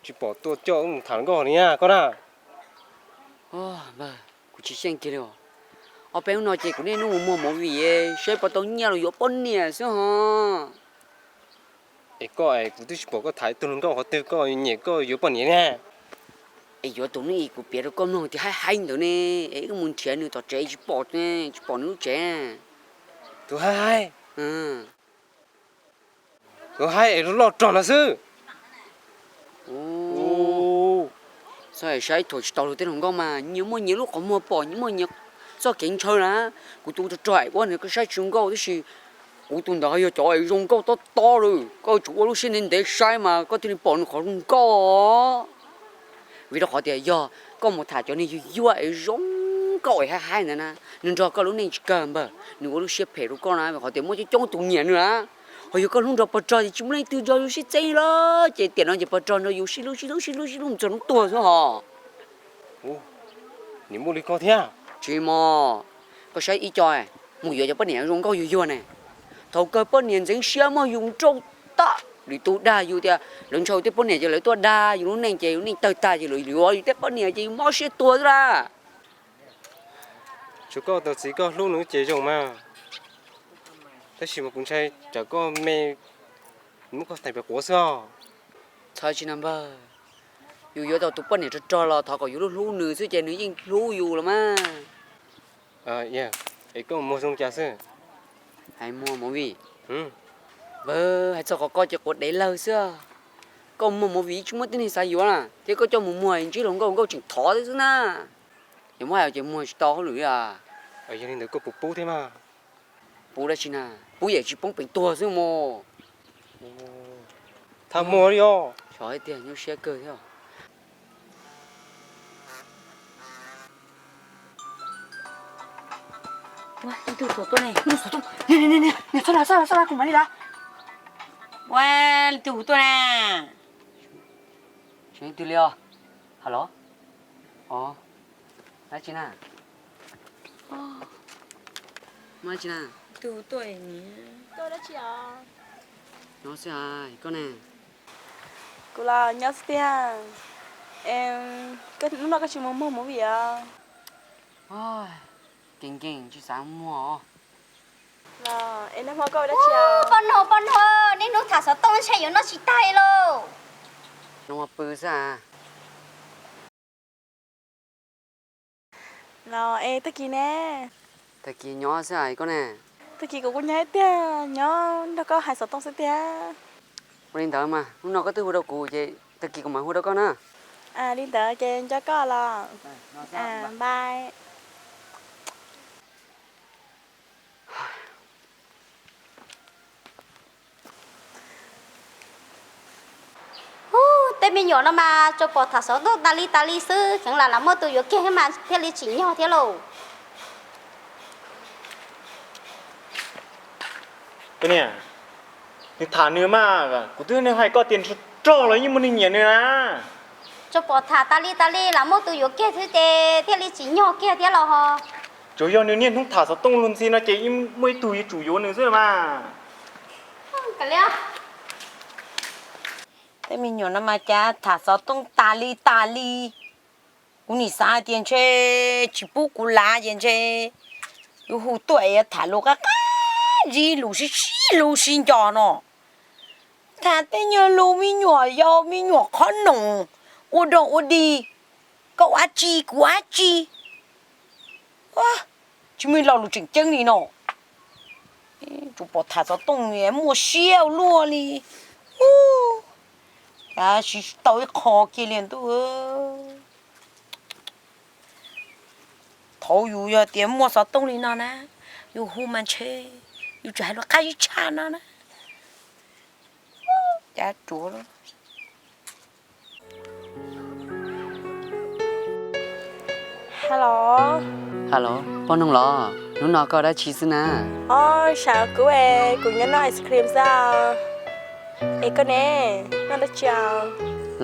tsis pom tuaj coj wb mus tham nkauj li na koj na? Npawg, kuv tsis xyeej kiag li os. Ob peb hnub no ces kuv niaj hnub mus muag movie saib puas tau nyiaj los yuav poj niam xwb hos. Es koj es kuv twb tsis pom koj tham ib tug hluas nkauj qhov twg koj nyiam koj yuav poj niam na. Es yuav tus neeg kuv piav rau koj mloog tias haib haib ntawd ne, es wb mus nrhiav nws tom tsev tsis pom, tsis pom nws lub tsev. Tus haib haib, tus haib es loj loj rog no xwb. Saib saib thaum tsis tau luag tej hluas nkauj mas nyias muaj nyias lub qhov muag pom, nyias muaj nyias txoj kev ntshaw na. Kuv tus rog rog es ua nws koj saib tsis zoo nkauj tab sis kuv tus ntawd yog cov es zoo nkauj tob tob lawm, koj tsum ua lub siab ntev ntev saib mas koj thiaj li pom nws qhov zoo nkauj. Vim rau qhov tias yog koj mus tham cov niag yuag yuag es zoo nkauj es haib haib ntawd na, nws nrog koj lub neej tsis kawg npawg, nws ua lub siab phem rau koj na, vim qhov tias muaj coob coob tus nyiam nws na. Ho yog koj hlub nrog pog rog ces tsis muaj leej twg nrog yus sib txeeb li, ces tiam no ces pog rog nrog yus sib hlub sib hlub sib hlub sib hlub mus txog hnub tuag xwb hos. Nim muaj li koj thiab. Tsis mog, koj saib ib co mus yuav cov poj niam zoo nkauj yuag yuag ne, thaum kawg poj niam ntxeev siab muab yus nrauj tag. Lwm tus dag yus tias lawv ntshaw tej poj niam ces lawv tuaj dag yus lub neej ces yus neej tawg tag ces lawv yuav yus tej poj niam ces yus mob siab tuag xwb las. Tsuas koj tus txiv koj hlub nws ces zoo mas, tab sis mas kuv ntshai tsam koj me, muab koj tais pem quav xwb os. Txhob tsis na npawg, yus yuav tau tus poj niam rog rog los thov kom yus hlub hlub nws xwb ces nws yeej hlub yus los mas. Es koj muag zoo cas xwb? Hais muag movie. Npawg, hais txog qhov koj ces quav dev lawg xwb. Koj muag movie tsis muaj tib neeg xav yuav na, thiab koj coj mus muag ntsib hluas nkauj nkauj tseem thov xwb xwb na. Yog muab hais ces muag tsis tau hauj lwm li. Yog li ntawd koj puas pub thiab mas? Pub dab tsi na, pub yam tsis poob peev tuag xwb mog. Thab muag li os. Xyov tiag, nyuaj siab kawg thiab. Ua, leej twg tuaj ne? Txhob las, txhob las, kuv mam li las. Ua, leej twg hu tuaj na? Tsis leej twg li os. Halo. Dab tsi na? Muaj dab tsi na? Tus tuaj, koj dab tsi os? Nyob xwb hais, koj ne? Kuv los nyob xwb tiag. Hnub no koj tsis mus muag movie os? Keej keej tsis xav muag os. Los es nag hmo koj ua dab tsi os? Poj noog, poj noog, niaj hnub tham xov tooj ntshe yuav noj tsis tag li lauj. Nag hmo pw xwb as. Los es tag kis ne? Tag kis nyob xwb as, koj ne? Tag kis kuv kuj nyob tiag, nyob nrog koj hais xov tooj xwb tiag. Ua li ntawd mas hnub no koj twb hu rau kuv ces tag kis kuv mam hu rau koj na. Li ntawd ces nco koj los. Bye. Ub, tej me nyuam no mas tsuas pom tham xov tooj tas li tas li xwb, kheev lam lam muaj tus yuav kiag thiab mas thiaj li tsim nyog thiab lauj. Koj niam, nws tham nws mas, kuv twb hais koj tias nws rog los yeej muaj neeg nyiam nws na. Tsuas pom tham tas li tas li lam muaj tus yuav kiag thiab ces thiaj li tsim nyog kiag thiab los ho. Tsuas yog nws niaj hnub tham xov tooj luag ntxhi no ces yeej muaj ib tug yuav tsum yuav nws xwb mas. Tej me nyuam no mas cas tham xov tooj tas li tas li. Kuv nim xav hais tias ntshe tsis pub kuv lav ces ntshe yuav hu tuaj es tham lus qab qab zib lus sib sib hlub sib nco no. Tham tej nyuag lus me nyuam yaus me nyuam qhob noom ua dog ua dig, koj ua dab tsi kuv ua dab tsi. Tsis muaj ib lo lus tseem ceeb li no. Tsuas pom tham xov tooj muaj siab ua luaj li. Ub, cas tsis tau ib qho kiag li ntuj. Thaum yus yog tias muaj xov tooj li no na, yus hu mas ntshe yus tseem hais lus qab zib tshaj no na. Cas tsuav. Hello. Hello, poj noog los? Hnub no koj dab tsi xwb na? Ob, sav kuv es kuv nyob noj ice cream xwb. Es koj ne, noj dab tsi os?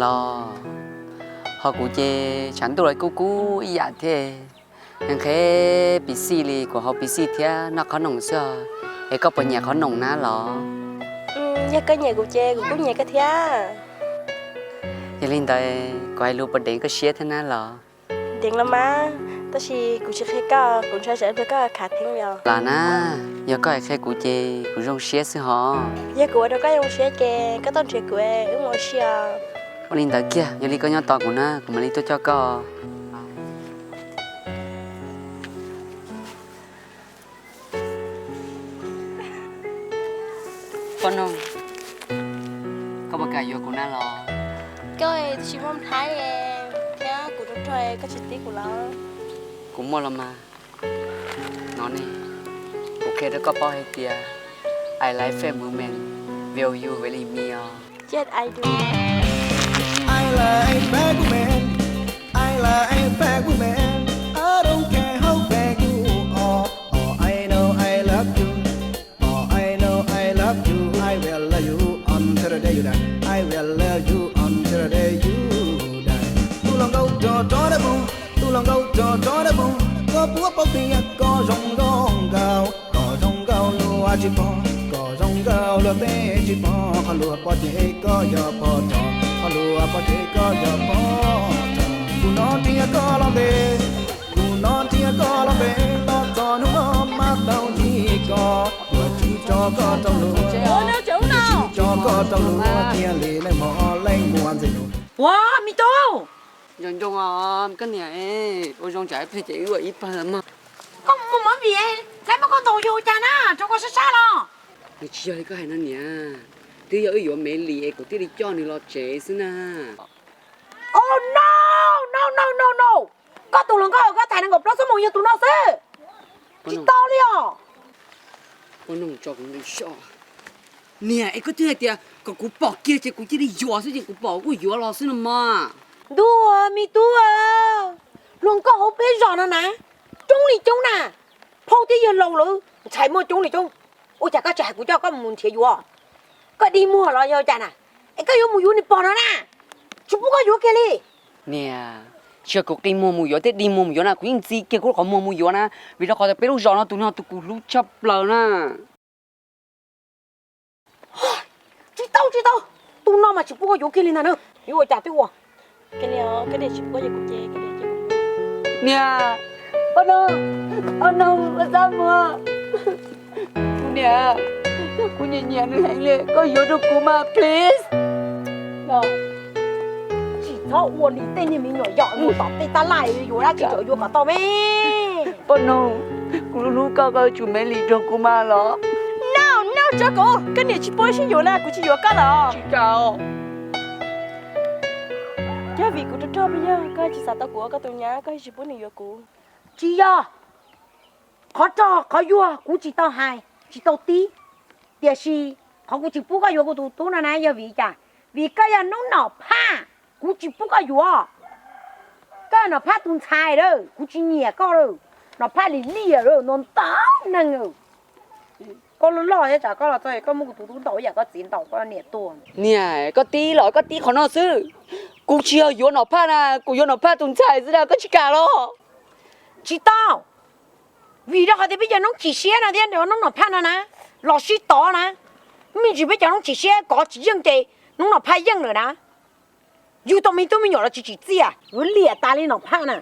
Los, ho kuv ces tshav ntuj los kub kub ib yam thiab. Nqhis nqhis pis xij li kuv haus pis xij thiab noj qhob noom xwb os. Es koj puas nyiam qhob noom na los? Yog koj nyiam kuv ces kuv kuj nyiam koj thiab. Yog li ntawd kuv hais lus puas deev koj siab thiab na los? Deev los mas, tab sis kuv tsis qhia koj, kuv ntshai tsam ib pliag koj khav theeb li os. Los na, yog koj hais qhia kuv ces kuv zoo siab xwb hos. Yog kuv ua rau koj zoo siab ces koj tuaj nrhiav kuv, wb mus ua si os. Ua li ntawd kiag, yog li koj nyob tos kuv na, kuv mam li tuaj coj koj. Poj Noog, koj puas kam yuav kuv na los? Koj twb tsis muaj nplhaib thiab kuv rog rog koj tsis tib kuv los? Kuv muaj los mas. No ne, kuv qhia rau koj paub hais tias I like fat women, will you marry me os? Yes, I do. I like fat women, I like fat women, I don't care how fat you are, all I know I love you. All I know I love you, I will love you until the day you die. I will love you until the day you die. Tus hluas nkauj rog rog dawb paug, tus hluas nkauj rog rog dawb paug, koj puas paub tias koj zoo nkauj nkaus, koj zoo nkauj luag tsis pom, koj zoo nkauj luag tej tsis pom, qhov luag pom ces koj yog pog rog, qhov luag pom ces koj yog pog rog. Kuv no nrhiav koj los ntev, kuv no nrhiav koj los ntev, los txog hnub no mas tau ntsib koj, yuav tsis tso koj rau luag, yuav tsis tso koj rau luag, cia li neej mos leej muaj ntxim hlub. Ua me tub, nco ntsoov os koj niam, ua zoo tsam ib pliag ces wb ua ib pawg mog. Koj mus mus vim saib muab koj ntaus yus cas na, rau koj sab sab los. Nws tsis yog li koj hais no niam, twb yog wb yuav Mev Lis es kuv thiaj li coj nws los tsev xwb na. Oh no, no no no no, koj tus hluas nkauj koj tham nees nkaum plaub xuab moos yog tus no xwb, tsis tau li os. Poj Noog tso kuv nqi soj. Niam, es koj twb hais tias kom kuv pom kiag ces kuv cia li yuav xwb ces kuv pom kuj yuav los xwb no mas. Ntuj, me tub, hluas nkauj hauv peb zos no na, coob li coob na, phauj thiab yawg laus lawv ntxhais muaj coob li coob. Ua cas koj tsis hais kuv coj koj mus nrhiav yuav? Koj dig muag los yog cas na? Es koj yuav mus yuav niag pog no na, tsis pub koj yuav kiag li. Niam, tsis yog kuv qi muag mus yuav thiab dig muag mus yuav na, kuv yeej ntxi kiag kuv lub qhov muag mus yuav na, vim rau qhov tias peb lub zos no tus no tus kuv hlub tshaj plaws na. Tsis tau, tsis tau, tus no mas tsis pub koj yuav kiag li ntag na. Yuav ua cas twb ua. Niam, Poj Noog, Poj Noog, koj txhob mus. Kuv niam, kuv nyiam nyiam nws heev li, koj yuav rau kuv mas please. Tsis txhob ua li tej niag me nyuam yaus mus tom tej tab laj yuav dab tsi tseem yuav kom tau me. Poj Noog, kuv hlub hlub koj, koj yuav tsum Mev Lis rau kuv mas los. No, no, tso kuv, koj niam tsis pub sib yuav na, kuv tsis yuav koj los. Tsis kam. Yog vim kuv rog rog me yog koj tsis xav tau kuv ua koj tus nyab koj tsis pub nws yuav kuv? Tsis yog. Qhov rog qhov yuag kuv tsis tau hais, tsis tau tib. Tiam sis qhov kuv tsis pub koj yuav kuv tus tub no na yog vim cas? Vim koj yog noob Nom Phaj, kuv tsis pub koj yuav. Koj yog Nom Phaj tus ntxhais lawm, kuv tsis nyiam koj lawm. Nom Phaj lim liam lawm, ntau ntau neeg lawm. Koj loj loj thiab tsam koj los txog koj muab kuv tus tub ntaus ib yam koj txiv ntaus koj niam tuag. Niam, koj tib los koj tib qhov no xwb. Kuv tsis yog yuav Nom Phaj na, kuv yuav Nom Phaj tus ntxhais xwb na, koj tsis kam los? Tsis tau, vim rau qhov tias peb cov noob chim siab no thiab noob Nom Phaj no na, los sib tov na. Me ntsis peb cov noob chim siab kov tsis yeej ces noob Nom Phaj yeej lawm na. Yug tau me tub me nyuam los tsis tsim txiaj, yuav liam tas li Nom Phaj na.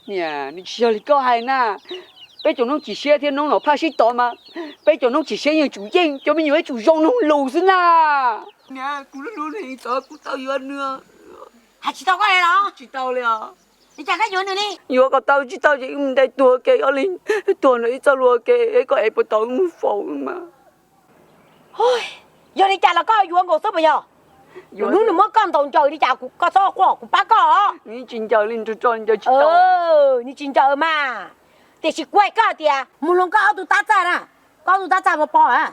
Niam, nws tsis yog li koj hais na. Peb cov noob chim siab thiab noob Nom Phaj sib tov mas, peb cov noob chim siab yeej tsum yeej, cov me nyuam yeej tsum zoo noog lus xwb na. Niam, kuv hlub hlub nws, kuv tau yuav nws. Hais tsis tau koj li los? Tsis tau li os. Li cas koj yuav nws li? Yuav kom tau, tsis tau ces wb mus ntes tuag ke, ob leeg tuag ntawm ib txoj hlua ke, koj ev puas tau wb mus faus mas. Yog li cas los koj yuav nkaus xwb puas yog? Hnub nws muab koj ntaus ncaws li cas koj txhob quaj, kuv pab koj. Nws tsis ncaws li, nws tsis ncaws mas. Tiam sis kuv hais koj tias mus hluas nkauj ob tug tab txaj na, koj ob tug tab txaj pov pov a.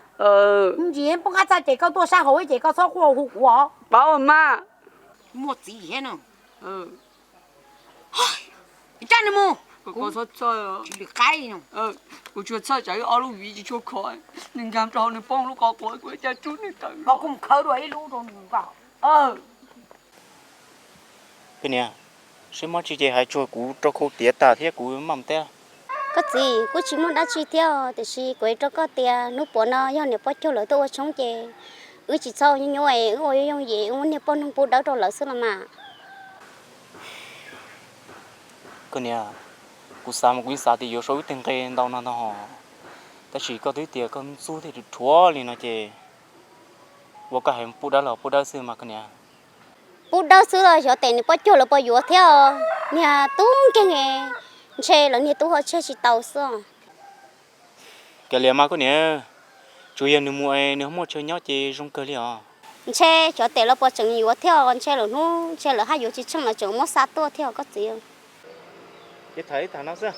Ntsis poob qab txaj ces koj tuaj sab hauv ces koj txhob quaj hu kuv os. Pab mas. Muaj txiv thiab no. Ib tsam nws mus, kuv tsis lwm qaib no. Kuv tsuas txhawj tsam wb ob lub viv tsis tshua khov, nws nkag rau hauv nws poob lub qhov quav, kuv cia tsub nws tawm. Kuv mus khawb dua ib lub rau nws nkaus. Koj niam, seb muab tsis ces hais tsuag kuv rau khau tiav tas thiab kuv mam teb. Koj txiv, kuv tsis muaj dab tsi thiab, tiam sis kuv hais rau koj tias hnub puav no yog niam poj cuag lawv tuaj ua tshoob ces wb tsis txhob ua nyuaj nyuaj, wb ua yooj yooj yim, wb muab niag poj noog pub dawb rau lawv xwb los mas. Koj niam, kuv xav mas kuv yeej xav tias yuav sau wb tej nqe ntau no ntag hos, tab sis koj twb tias koj ntxub thiaj rhuav li no ces ua koj hais pub dawb los pub dawb xwb mas koj niam. Pub dawb xwb los xyov tes niag poj cuag lawv puas yuav thiab os, niag tub nkeeg, ntshe lawv niag tub ho tseg tsis tau xwb. Kav liam mas koj niam, tsuas yog nws mus es nws ho muaj chaw nyob ces zoo kawg li os. Ntshe xyov tes lawv puas tseem yuav thiab os, ntshe lwm hnub ntshe lawv haj yuav tsis tsheej lawv tseem muab xa tuaj thiab os koj txiv. Ces tham ib tham no xwb,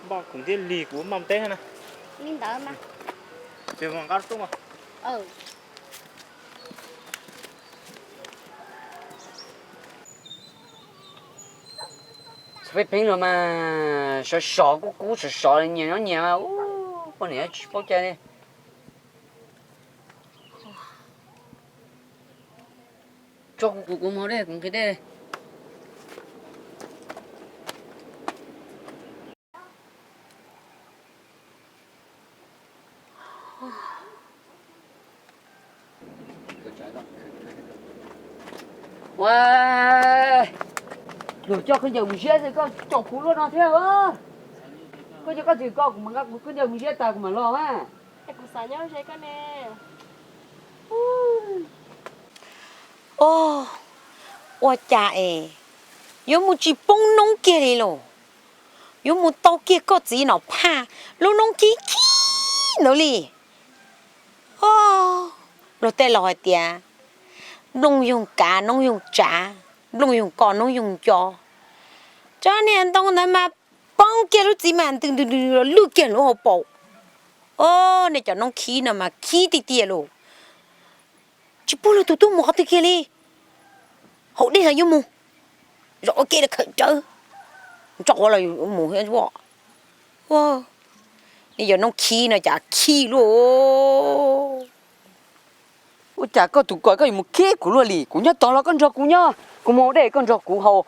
npaj khoom thiab lig kuv maj teb na. Li ntawd mas. Ces nqa tuaj mas. Txhob pheej pheej los mas, sov sov kub kub sov sov nyias nyob nyias mas, poj niam tsis paub cai li. Tso kuv, kuv, kuv mus dej, kuv nqhis dej. Ua, luag coj khaub ncaws mus ziab xwb koj caum kuv luaj no thiab. Koj coj koj txiv koj, kuv mam nqa kuv khaub ncaws mus ziab tas kuv mam los na. Os, ua cas es yuav mus tsis poob noob kiag li los? Yuav mus tau kiag koj txiv Nom Phaj lub noob khib khib ntawd li. Os, luag tej laus hais tias nplooj yoog kav noob yoog tsav, nplooj yoog koj noob yoog nco. Tsob niag ntoo ntawd mas poob kiag lub txiv mas ntws ntws ntws los lwj kiag lub hauv paus. Os, nej cov noob khib no mas khib tiag tiag lauj. Tsis pub luag tus tub mus qhov twg kiag li. Haus dej los yuav mus, zaum ua ke los khawm rawv, tso quav los mus thiab. Nej cov noob khib no cas khib luaj. Ua cas koj tus ko koj yuav mus khib kuv luaj li? Kuv nyob tod los koj nrog kuv nyob, kuv mus haus dej koj nrog kuv haus,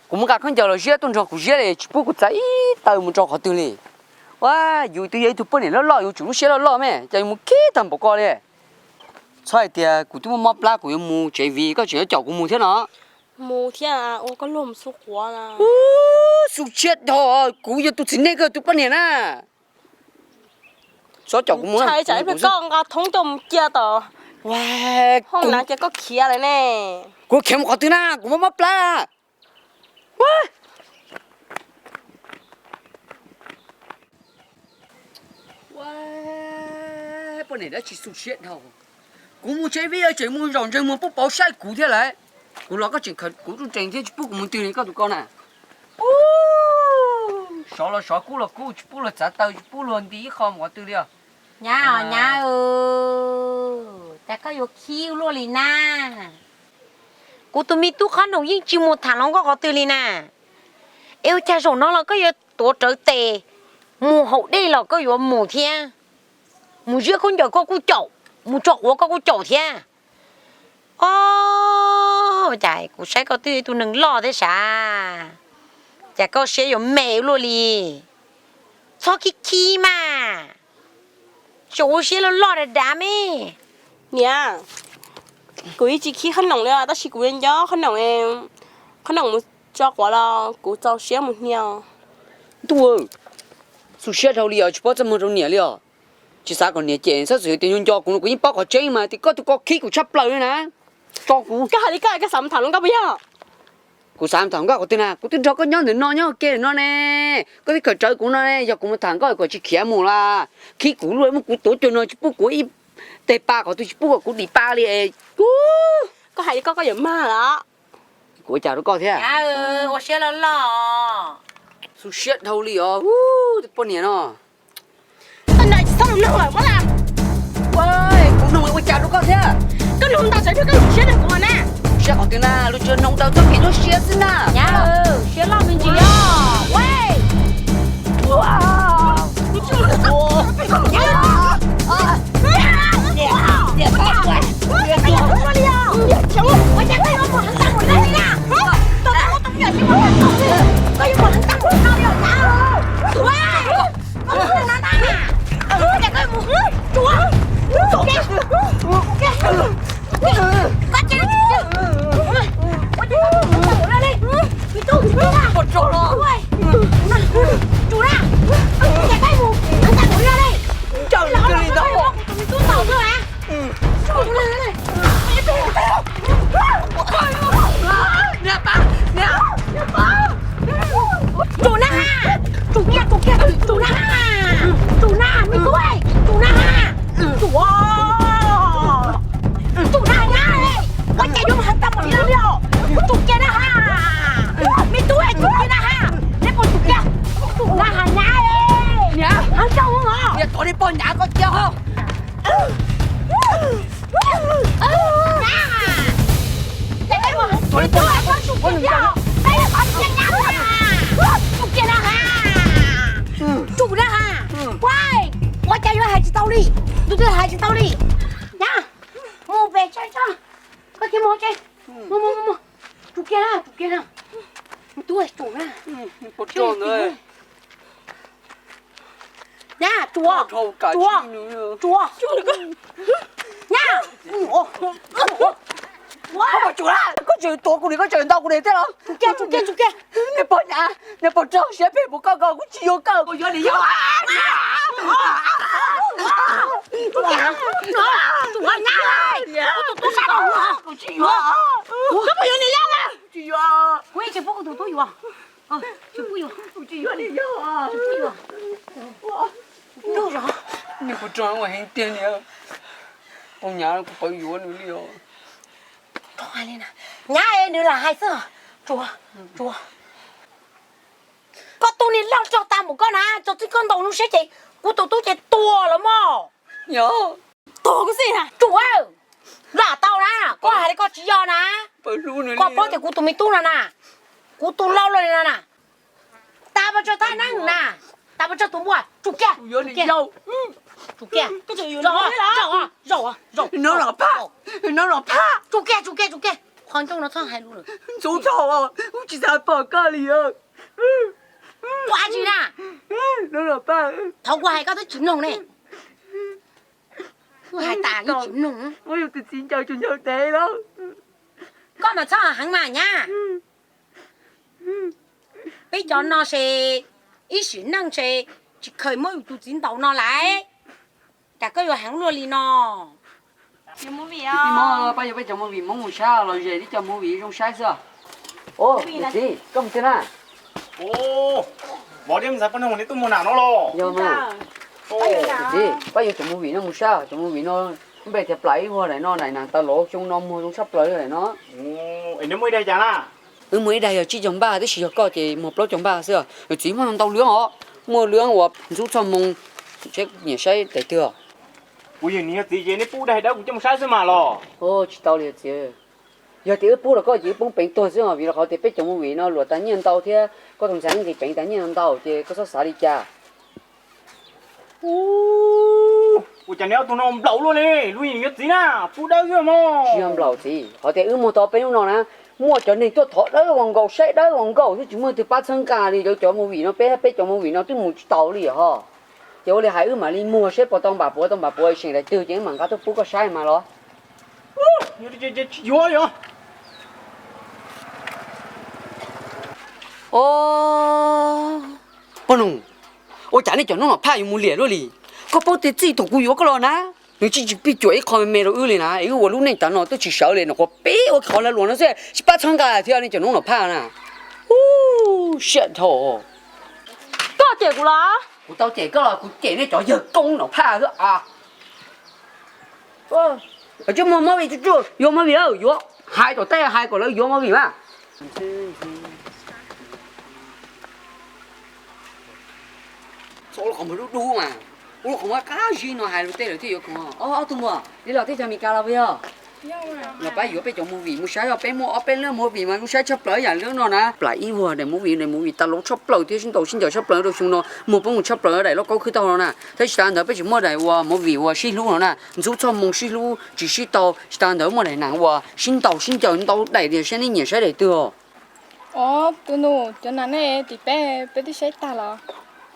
kuv mus nqa khaub ncaws los ziab tuaj nrog kuv ziab li, tsis pub kuv txav ib taw mus rau qhov twg li. Ua, yus twb yog ib tug poj niam loj loj, yus tsum lub siab loj loj me, cas yuav mus khib tag npaum ko li. Txhob hais tias kuv twb muaj mob plab kuv yuav mus tsev vim koj tseem yuav caum kuv mus thiab no. Mus thiab, ua koj luag mus xub quav na. Xu siab dhau, kuv yog tus txiv neej koj tus poj niam na. Txhob caum kuv mus. Ntshai tsam ib pliag koj nqa thoob coj mus cia tom hoob nav ces koj khiav lawm ne. Kuv khiav mus qhov twg na, kuv muaj mob plab. Poj niam dab tsi xu siab dhau. Kuv mus tsev vim yog tseem mus zaum ntseg muag pub pauv saib kuv thiab lawm. Kuv los koj tseem khaws kuv ruj rees thiab tsis pub kuv mus twg li koj tus ko na. Sov los sov kub los kub, tsis pub luag txav taw, tsis pub luag nti ib qho mus qhov twg li os. Nyab os nyab, cas koj yuav khib luaj li na? Kuv tus me tub qhob noom yeej tsis mus tham hluas nkauj qhov twg li na. Es ua cas zaum no los koj yuav tuav rawv tes, mus haus dej los koj yuav mus thiab, mus ziab khaub ncaws koj kuj caum, mus tso quav koj kuj caum thiab. Os, cas kuv saib koj twb yog ib tug neeg loj thiab sav, cas koj siab yuav me luaj li. Txhob khib khib mas, tsuas ua siab loj loj dav dav me. Niam, kuv yeej tsis khib qhob noom li os, tab sis kuv nco nco qhob noom, qhob noom mus tso quav los kuv txaus siab mus hnia. Ntuj, xu siab dhau li os, tsis paub txaj muag rau niam li os. Tsis xav kom niam cem, txhob txwm tias nco nco kuv no, kuv yeej paub qhov tseeb mas tias koj tus ko khib kuv tshaj plaws li na. Tso kuv. Koj hais li koj, koj xav mus tham hluas nkauj puas yog? Kuv xav mus tham hluas nkauj qhov twg na, kuv twb nrog koj nyob ntawm no nyob ke no ne, koj twb khawm rawv kuv no ne, yog kuv mus tham hluas nkauj kom tsis khiav mus las, khib kuv luaj, muab kuv tuav cuag no tsis pub kuv ib teg pa qhov twg tsis pub kom kuv dim pa li. Koj hais li koj, koj yuav mag los? Kuv ua cas rau koj thiab? Ua siab loj loj. Xu siab dhau li os, poj niam no. Koj ntawd tsis txhob mus nug lawm mas las. Kuv nug ua cas rau koj thiab? Koj nug ntau tsam koj lub siab nrog kuv na. Siab qhov twg na, luag tsuas nug ntau txoj kev nyuaj siab xwb na. Nyab, siab loj me ntsis os. Koj cia ho. Tsum na ha. Ua cas yuav hais tsis tau li? Tus twg hais tsis tau li? Nyab, mus pem tso tso. Koj cia mus tsev. Mus mus mus mus. Tsum kiag na, tsum kiag na. Tus tsum na. Nyab, tsuav, tsuav, tsuav. Nyab. Koj tseem tuav kuv li, koj tseem ntaus kuv li thiab los? Tsum kiag, tsum kiag, tsum kiag. Niag pog nyab, niag pog rog siab phem puas koj ko, kuv tsis yuav koj, kuv yuav niam yau. Tsum kiag, tsum kiag. Nyab, tus tub sab no, kuv tsis yuav. Koj puas yuav niam yau na? Kuv yeej tsis pub kuv tus tub yuav. Tsis pub yuav. Kuv tsis yuav niam yau. Tsis pub yuav. Ntuj zos. Niag pog rog ua heev tiag li. Pog nyab kuv pab yuav nws li os. Nyab, nws lam hais xwb. Tsuav, tsuav. Koj tus niag loj rog tas npaum koj na, tso txij koj ntaus nws seb ces kuv tus tub ces tuag los mog. Yog. Tuag kuv xij na, tsum. Lam tau na, koj hais li koj tsis yog na. Koj paub tias kuv tus me tub no na, kuv tus laus loj li no na. Tas pas tsawg thaj neeb na, tas pas tsawg tus npua, tsum kiag, tsum kiag. Tsum kiag. Zaum, zaum, zaum, zaum. No los phaj, no los phaj. Tsum kiag, tsum kiag, tsum kiag. Qhov ncauj no txhob hais lus lawm. Ntxub txog, kuv tsis xav pom koj li. Koj hais tsis na. No los phaj. Thaum kuv hais koj twb tsis mloog ne. Kuv hais tas koj tsis mloog. Muab yus tus txiv ncaws tsuas ncaws tes los. Koj mas txhob heev mas nyab. Peb cov no ces ib sim neej ces tsis kheev muab yus tus txiv ntaus no lawm. Cas koj yuav heev luaj li no? Pab yuav peb cov movie Hmoob mus saib los ze tib co movie zoo saib xwb. Ua, txiv, koj mus twg na? Vov thiab ntxhais poj noog neb tuaj muag nas no los? Yog mas. Txiv, pab yuav cov movie no mus saib, cov movie no npe tias Plam Ib Vuag daim no, daim nas tau los xyoo no muag zoo tshaj plaws daim no. Es neb muaj ib daim cas na? Wb muaj ib daim yog tsib caug npaj, tab sis yog koj ces muag plaub caug npaj xwb. Txiv, muaj ntau lwm os, muaj lwm uas ntxub txoj moo, nyiam saib daim twg os. Kuv yog niam yog txiv ces neb pub daim dawb kuv coj mus saib xwb mas los. Tsis tau li txiv. Yog tias wb pub rau koj ces wb poob peev tuag xwb os, vim rau qhov tias peb cov movie no luam tas nyiaj ntau thiab koj tus ntxhais nqis peev tas nyiaj ntau ces koj txhob xav li cas. Ua cas neb ob tug no nplaum luaj li, luag yog txiv na, pub dawb xwb mog. Tsis yog nplaum txiv, qhov tias wb muag tau peb hnub no na, muaj cov neeg tuaj thov dawb ua nkaus saib dawb ua nkaus xwb tsis muaj leej twg pab txhawb nqa li. Cov, cov movie no peb, peb cov movie no twb mus tsis tau li hos. Ces ua li hais wb mam li muag seb puas tau npam puav, tau npam puav seem daim twg ces wb mam nqa tuaj pub koj saib mas los. Yuav, yuav. Poj noog, ua cas nej cov noob no phaj yuav mus liam luaj li? Koj paub tias txij thaum kuv yuav koj los na, nws tsis tsis pij cuam ib qho me me rau wb li na, es wb ua lub neej tav no twb tsis sawv li no, qhuav peb ua qhov lag luam no xwb tsis pab txhawb nqa thiab nej cov noob no phaj na. Siab dhau. Koj cem kuv los? Kuv tau cem koj los kuv cem nej cov yawg koob no phaj xwb. Tsis muaj movie tsuj tsuj, yuav movie lawm yuav, hais tom tej hais kom lawv yuav movie mas. Txhob ua qhov muag dub dub mas, ua qhov muag qab zib no hais lus tej lawv thiaj yuav khoom. Ob tug muam, nej los teb chaws Amelikas los puas yog? Los pab yuav peb cov movie mus saib, peb muaj ob peb lub movie mas zoo saib tshaj plaws yam lub no na. Plam Ib Vuag daim movie, daim movie tas laus tshaj plaws thiab sib ntaus sib ncaws tshaj plaws rau xyoo no, muag poob mus tshaj plaws daim lauj kaub khwb taub hau no na. Thiab tsis tas ntawd peb tseem muaj daim uas movie uas sib hlub no na, ntxub txoj moo sib hlub tsis sib tau. Tsis tas ntawd muaj daim nas uas sib ntaus sib ncaws ntau daim tias saib nej nyiam saib daim twg os. Os, tus nus, cov nas nej tim peb, peb twb saib tag los.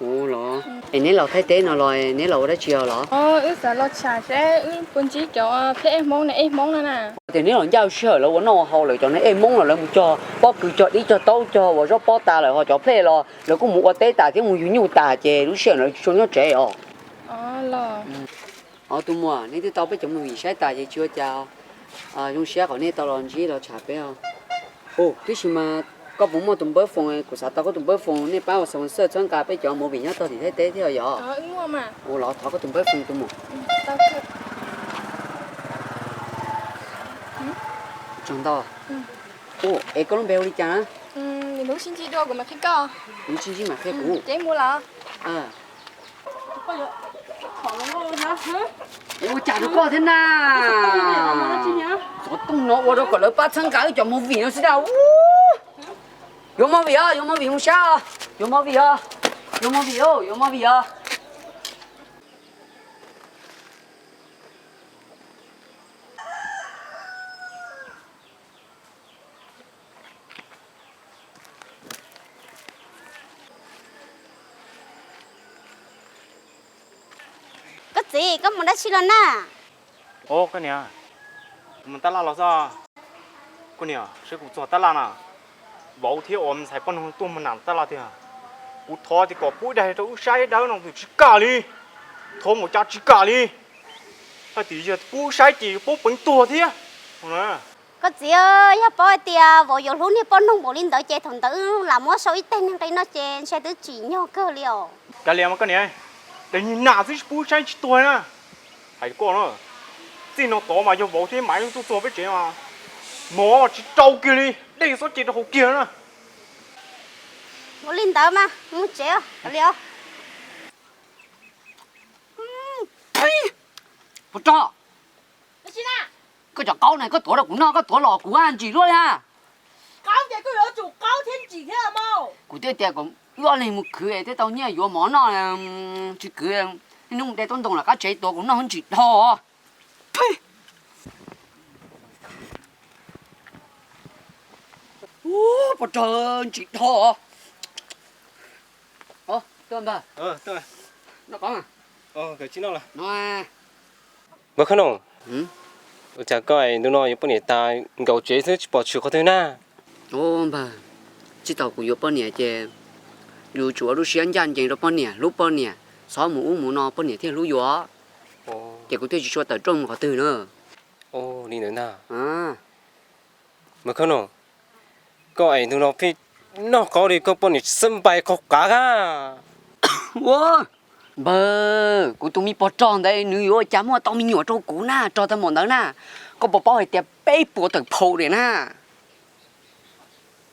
Ua los, es neb los Thaib teb no los neb los ua dab tsi os los? Wb xav los tsham seb wb puas ntsib cov pheb ej Hmoob na, ej Hmoob no na. Tias neb los ncaj sij hawm lawv ua noj ua haus lawm, cov ej Hmoob los lawv mus cog pob kws cog dib cog taub cog ua zaub pob tas lawm, ho cov phej los lawv kuj mus ua teb tas thiab mus yug nyuj tas ces lub sij hawm no tsis tshua nyob tsev os. Os tus muam, neb twb tau peb cov movie saib tas ces tsis ua cas, zoo siab qhov nej tau los ntsib los tsham peb os. Ub, tiam sis mas koj puas muaj tus npawb foos, kuv xav tau koj tus npawb foos, nej pab ua sponsor txhawb nqa peb cov movie nyob tog tim Thaib teb thiab yom. Ua los thov koj tus npawb foos tus muam. Tsaug ntau. Ub, es koj lub npe hu li cas na? Lub sib ntsib mam qhia kuv. Koj yuav thov Ua cas rau koj thiab na? Xov tooj no ua rau kom lawv pab txhawb nqa wb cov movie no xwb na. Yuav movie os, yuav movie mus sab os. Yuav movie os, yuav movie os, yuav movie os. Koj txiv, koj mus dab tsi los na? Au, koj niam, mus tab laj los xwb. Koj niam, saib kuv txog tab laj na, vauv thiab ua ntxhais poj noog tuaj mus nram tab laj tiag. Kuv thov tias kom pub ib daim rau wb saib dawb no tus tsis kam li, thov mus cas tsis kam li. Hais tias yog pub wb saib ces yuav poob peev tuag thiab. Koj txiv, yog paub hais tias vauv yuav hlub niag poj noog npaum li ntawd ces thaum ntawd wb lam muab sau ib teg niag nqi no ces ntshe twb tsim nyog kawg li os. Kav liam mas koj niam, daim niag nam xwb tsis pub wb saib tsis tuag na. Hais koj na, txij no tod mas yog vauv thiab mam tuaj txog peb tsev mas mov tsis rau kiag li, dej txhob ce rau hauv kiag na. Ua li ntawd mas mus tsev li os. Pov rog, koj cov qaub na koj tuav rau kuv noj, koj tuav los kuv ntsim luaj li na. Kuv twb tias kom wb ob leeg mus khwv thiaj tau nyiaj yuav mov noj, tsis khwv, niaj hnub de tub ntoo los qab tsev tuav kuv noj ntsim dhau. Pov rog ntsim dhau. Npawg Khab Noom, ua cas koj es ntu no yuav poj niam tas nkaum tsev xwb tsis pom tshwm qhov twg na? Npawg, txij thaum kuv yuav poj niam ces yus tsuas ua lub siab ncaj ncees rau poj niam, hlub poj niam, txhob mus ub mus no poj niam thiaj hlub yus. Ces kuv thiaj tsis tshua tawm rooj mus qhov twg na. Li ntawd ntag. Npawg Khab Noom, koj es ntu no pheej noj qaub li koj poj niam tsis xab npais qhov qav a. Ua, npawg, kuv tus me pog rog ntawd nws yuav ua cas muaj tau me nyuam rau kuv na, rog tag npaum ntawd na. Koj puas paub hais tias peb puas tawm phaum li na?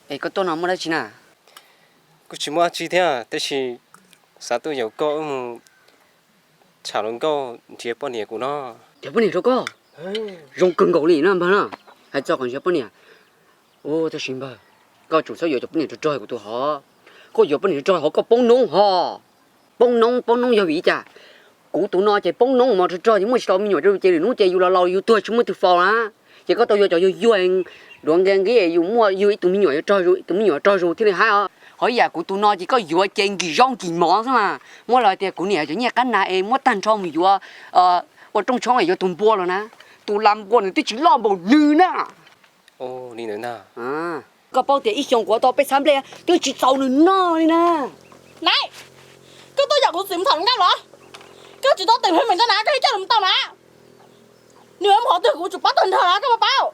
Es koj tuaj no muaj dab tsi na? Kuj tsis muaj dab tsi thiab, tab sis xav tuaj yaum koj wb mus tham hluas nkauj nrhiav poj niam kuv no. Nrhiav poj niam rau koj? Zoo kawg nkaus li na npawg na. Hais txog qhov nrhiav poj niam, tab sis npawg, koj tsum txhob yuav cov poj niam rog rog kuv tus hov. Koj yuav poj niam rog rog hov koj poob noob hov. Poob noob, poob noob yog vim li cas? Kuv tus no ces poob noob mos rog rog ces muaj tsis tau me nyuam rau ces lwm hnub ces yus los laus yus tuag tsis muaj twg faus na. Ces koj tau yuav cov yuag yuag, duav nqi nqi yus muaj yug ib tug me nyuam, ib tug me nyuam rog zus thiaj li haib os. Qhov ib yam kuv tus no ces koj yuav ces nkim zaub nkim mov xwb mas. Muab los tias kuv niam cov nyiaj qab nas es muab tag nrho mus yuav, ua rooj tshoob es yuav tus npua los na. Tus las npua nws twb tsis loj npaum nws na. Li ntawd ntag. Koj paub tias ib xyoos kuv ua tau peb xab nplej twb tsis txaus nws noj li na. Nai, koj tuaj yaum kuv txiv mus tham hluas nkauj los? Koj tsis tau teem hluas nkauj na, koj thiaj coj nws mus tau na. Nws mus qhov twg kuv tsum pab tag nrho na, koj puas paub?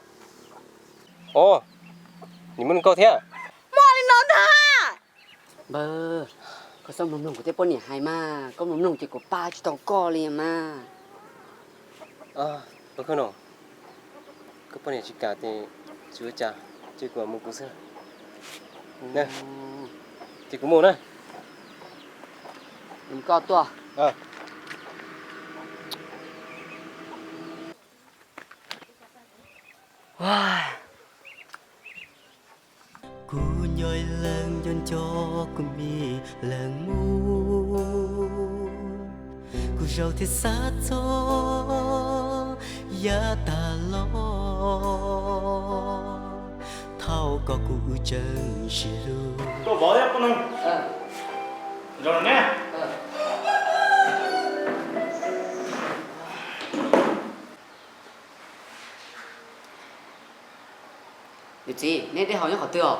Ov, nws muaj hluas nkauj thiab? Muaj li no ntag. Npawg, koj txhob mloog mloog kuv tej poj niam hais mas, koj mloog mloog ces kuv pab tsis tau koj li mas. Koj poj niam tsis kam ces tsis ua cas, ces kuv mus kuv xwb. Ces kuv mus na. Koj tuaj. Kuv nyob leej nco nco kuv me leej muj, kuv zaum thiaj xav txog yav tas los, thaum koj kuv wb tseem sib hlub. Koj vauv thiab poj noog, zaum ne. Yawm txiv, neb dej haus nyob qhov twg os?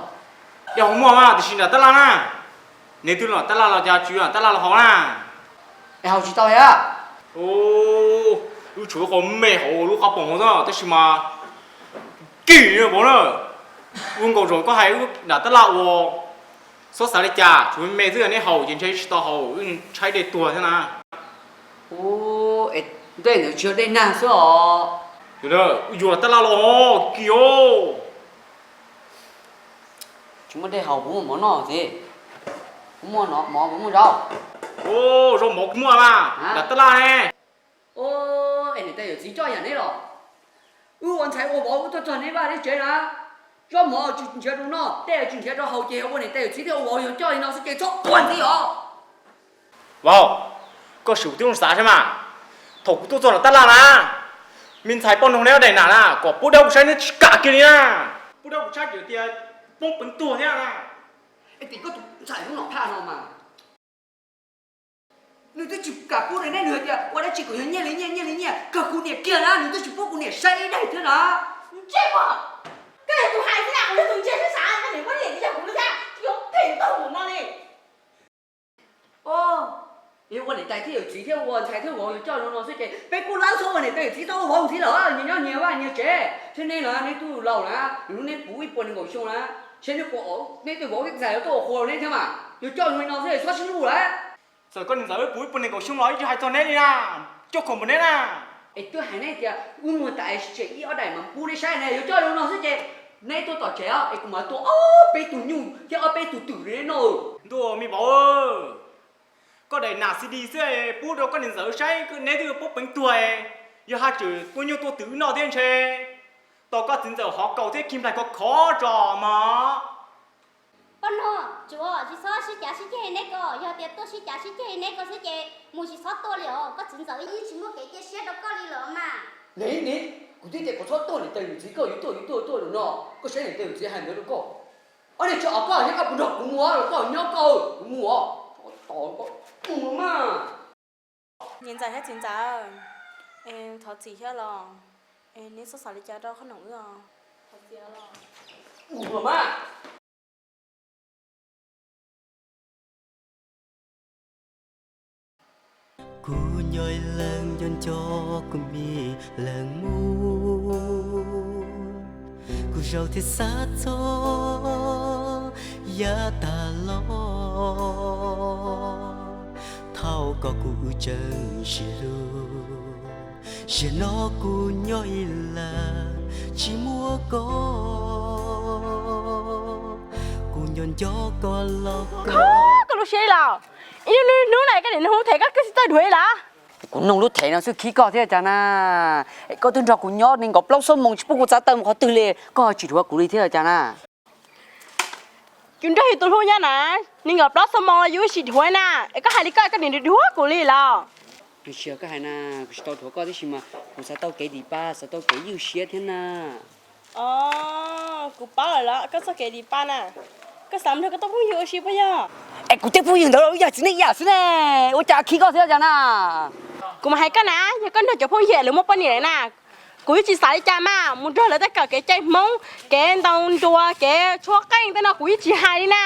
Dej haus muaj mas, tiam sis nram tab laj na. Neb twb los tab laj los cas tsis nram tab laj los haus na? Es haus tsis tau thiab. Wb tshuav qhov me hauv lub qab poom hauv xwb, tab sis mas kim vauv na. Wb nkaus zaum koj hais wb nram tab laj ua, txhob xav li cas, tshuav me xwb neb haus ces ntshe tsis tau haus, wb tshaib dej tuag thiab na. Ub, es ntej ntawd tsis yog dej nag xwb os? Wb yuav tab laj los kim os. Tsis muaj dej haus, kuv muaj mov noj xwb. Kuv muaj mov, kuv muaj zaub. Zaub mov kuv muaj mas, nram tab laj ne. Tej yawm txiv coj yam neb los, wb ua ntxhais ua vauv wb tuaj txog neb vaj neb tsev na, zaub mov tsis nrhiav rau noj, tej tsis nrhiav rau haus ces ua niam tais yawm txiv thiaj ua vauv, yog coj li no xwb ces txhob ua ntxiv os. Vauv, koj sim kuv tib zoo xav saib mas, thaum kuv tuaj txog nram tab laj na, me ntxhais poj noog neb ob daim nam na kom pub dawb kuv saib neb tsis kam kiag li na. Pub dawb kuv saib ces tias poob peev tuag thiab na. Es tim koj tus ntxhais hnub no phaj no mas, nws twb tsis kam pub li ne, nws hais tias ua dab tsi kom yog nyiaj li nyiaj, nyiaj li nyiaj, kawg kuv niam kiag na, nws twb tsis pub kuv niam saib ib daim thiab na. Ntsej muag, koj yog tus hais thiab, kuv yog tus ntse thiab, xav koj niam muab niam yog kuv li thiab, yuav phem tag mus no li. Ua niam tais thiab yawm txiv thiab ua ntxhais thiab vauv yog coj zoo no xwb ces peb kuj lab txhob ua niam tais yawm txiv, txhob ua vauv ntxiv lawm, nyias nyob nyias vaj nyias tsev. Thiab neb los neb twb laus na, lub neb puv ib puas nees nkaum xyoo na, seb neb puas, neb tej vauv tej ntxhais tuaj ua qhua rau neb thiab mas, yog coj zoo li no xwb txhob sib hlub lawm. Txawm koj niam ntxawm wb puv ib puas nees nkaum xyoo los ib tsis hais txog neb li na, coj khoom npaum neb na. Es twb hais neb tias wb muag tas es tseg ib ob daim mas pub neb saib ne, yog coj zoo no xwb ces neb tuaj tom tsev os, es kuv mam tua ob peb tug nyuj thiab ob peb tug twm rau neb noj. Ntuj me vauv, koj daim nam C D xwb pub rau koj niam ntxawm saib neb twb yuav poob peev tuag, yog haj tseem tua nyuj tua twm noj thiab ntshe tau koj txiv ntxawm hov kaus thiab khi nplaig khov khov tso mog. Poj noog, tsuav tsis txhob sib cav sib ceg neb ko, yog tias tuaj sib cav sib ceg neb ko xwb ces mus tsis txhob tuaj li os. Koj txiv ntxawm yeej tsis muaj kev cia siab rau koj li lawm mas. Ne ne, kuv twb tias kom txhob tuaj niam tais yawm txiv, koj yuav tuaj yuav tuaj tuaj lawm no, koj saib niam tais yawm txiv hais ntawd rau koj. Ob niag tsis ob koj thiab koj puas nrog kuv mus, koj nyob koj, kuv mus os. Mus mas. Niam ntxawm thiab txiv ntxawm, es thov txim thiab los, es neb txhob xav li cas rau qhov no wb os. Mus mas. Kuv nyob ib leeg nco nco kuv me leeg mus, kuv zaum thiab xav txog yav tag los, thaum koj kuv wb tseem sib hlub, zaum no kuv nyob ib leeg tsis muaj koj, kuv nco nco koj los koj. Koj lub siab li los, ib hnub hnub na koj niam nug lub thev koj koj tsis txawj dhuav li los. Kuv nug lub thev no xwb khib koj thiab cas na. Es koj twb nrog kuv nyob nees nkaum plaub xuab moos tsis pub kuv txav taw mus qhov twg li, koj tsis dhuav kuv li thiab cas na. Yus nrog yus tus hlub nyob na, nees nkaum plaub xuab moos los yus tsis dhuav na, es koj hais li koj, koj niam dhuav kuv li los? Tsis yog koj hais na, kuv tsis tau dhuav koj tib si mas kuv xav tau kev dim pa, xav tau kev ywj siab thiab na. Os, kuv paub lawm los koj txoj kev dim pa na, koj xav nrog koj tus phooj ywg ua si puas yog? Es kuv tej phooj ywg ntawd los yog txiv neej ib yam xwb ne, ua cas khib koj thiab cas na? Kuv mas hais koj na, yog koj nrog cov phooj ywg lawv muaj poj niam lawm na, kuv yeej tsis xav li cas mas, mus nrog lawv tej kawm kev cai Hmoob, kev ntaus nruas, kev tshuab qeej tej no kuv yeej tsis hais li na.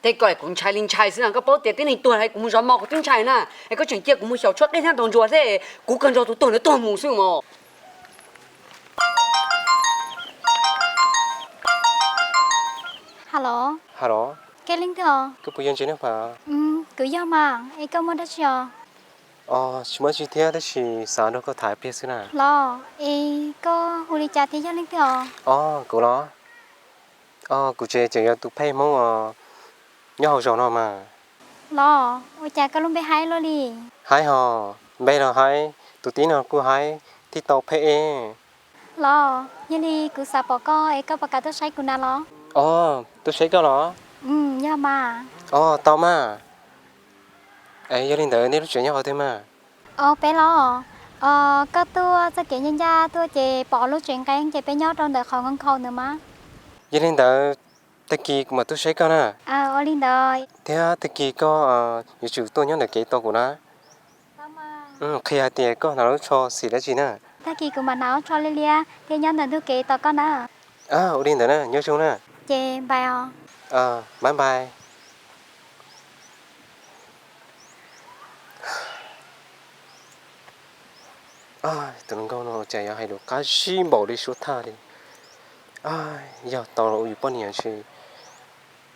Tej ko kuv ntshai li ntshai xwb na, koj paub tias tib neeg tuag li kuv mus zov mov kuv twb ntshai na, es koj tseem cia kuv mus xyaum tshuab qeej thiab ntaus nruas thiab, kuv kawg nrog tus tuag ntawd tuag mus xwb mos. Hello. Hello. Koj leej twg os? Koj puas yog Ntse Nab Phas? Kuv yog mas, es koj muaj dab tsi os? Os, tsis muaj dab tsi thiab tab sis xav nrog koj tham pliag xwb na. Los, es koj hu li cas thiab yog leej twg os? Os, kuv los? Os, kuv tseem yog tus phej Hmoob os, nyob hauv zos no mas. Los, ua cas koj lub npe haib luaj li? Haib hos, npe los haib, tus tib no kuj haib, thiaj tau phej eb. Los, yog li kuv xav pom koj es koj puas kam tuaj saib kuv na los? Os, tuaj saib koj los? Yog mas. Os, tau mas. Es yog li ntawd nej lub tsev nyob qhov twg mas? Os, peb los? Os, koj tuaj txoj kev ncaj ncaj tuaj ces pom lub tsev nqeeb ces peb nyob rau ntawm qhov nkhaus nkhaus ntawd mas. Yog li ntawd, tag kis kuv mam tuaj saib koj na. Ua li ntawd. Thiab tag kis koj yuav tsum tuaj nyob ntawm kev tos kuv na. Qhia hais tias koj hnav lub tsho xim dab tsi na. Tag kis kuv mam hnav lub tsho liab liab thiab nyob ntawm ntug kev tos koj na. Ua li ntawd na, nyob zoo na. Ces npais os. Bye bye. Tus hluas nkauj no cas yuav hais lus qab zib npaum li suav thaj li. Yog tau los ua yus poj niam ntshe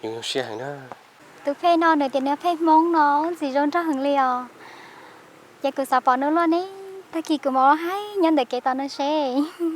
yus zoo siab heev na. Tus phej no nws tias nws phej Hmoob no ntxim zoo nraug heev li os. Ces kuv xav pom nws luaj ne, tag kis kuv mam ua haib nyob ntawm kev tos nws seb.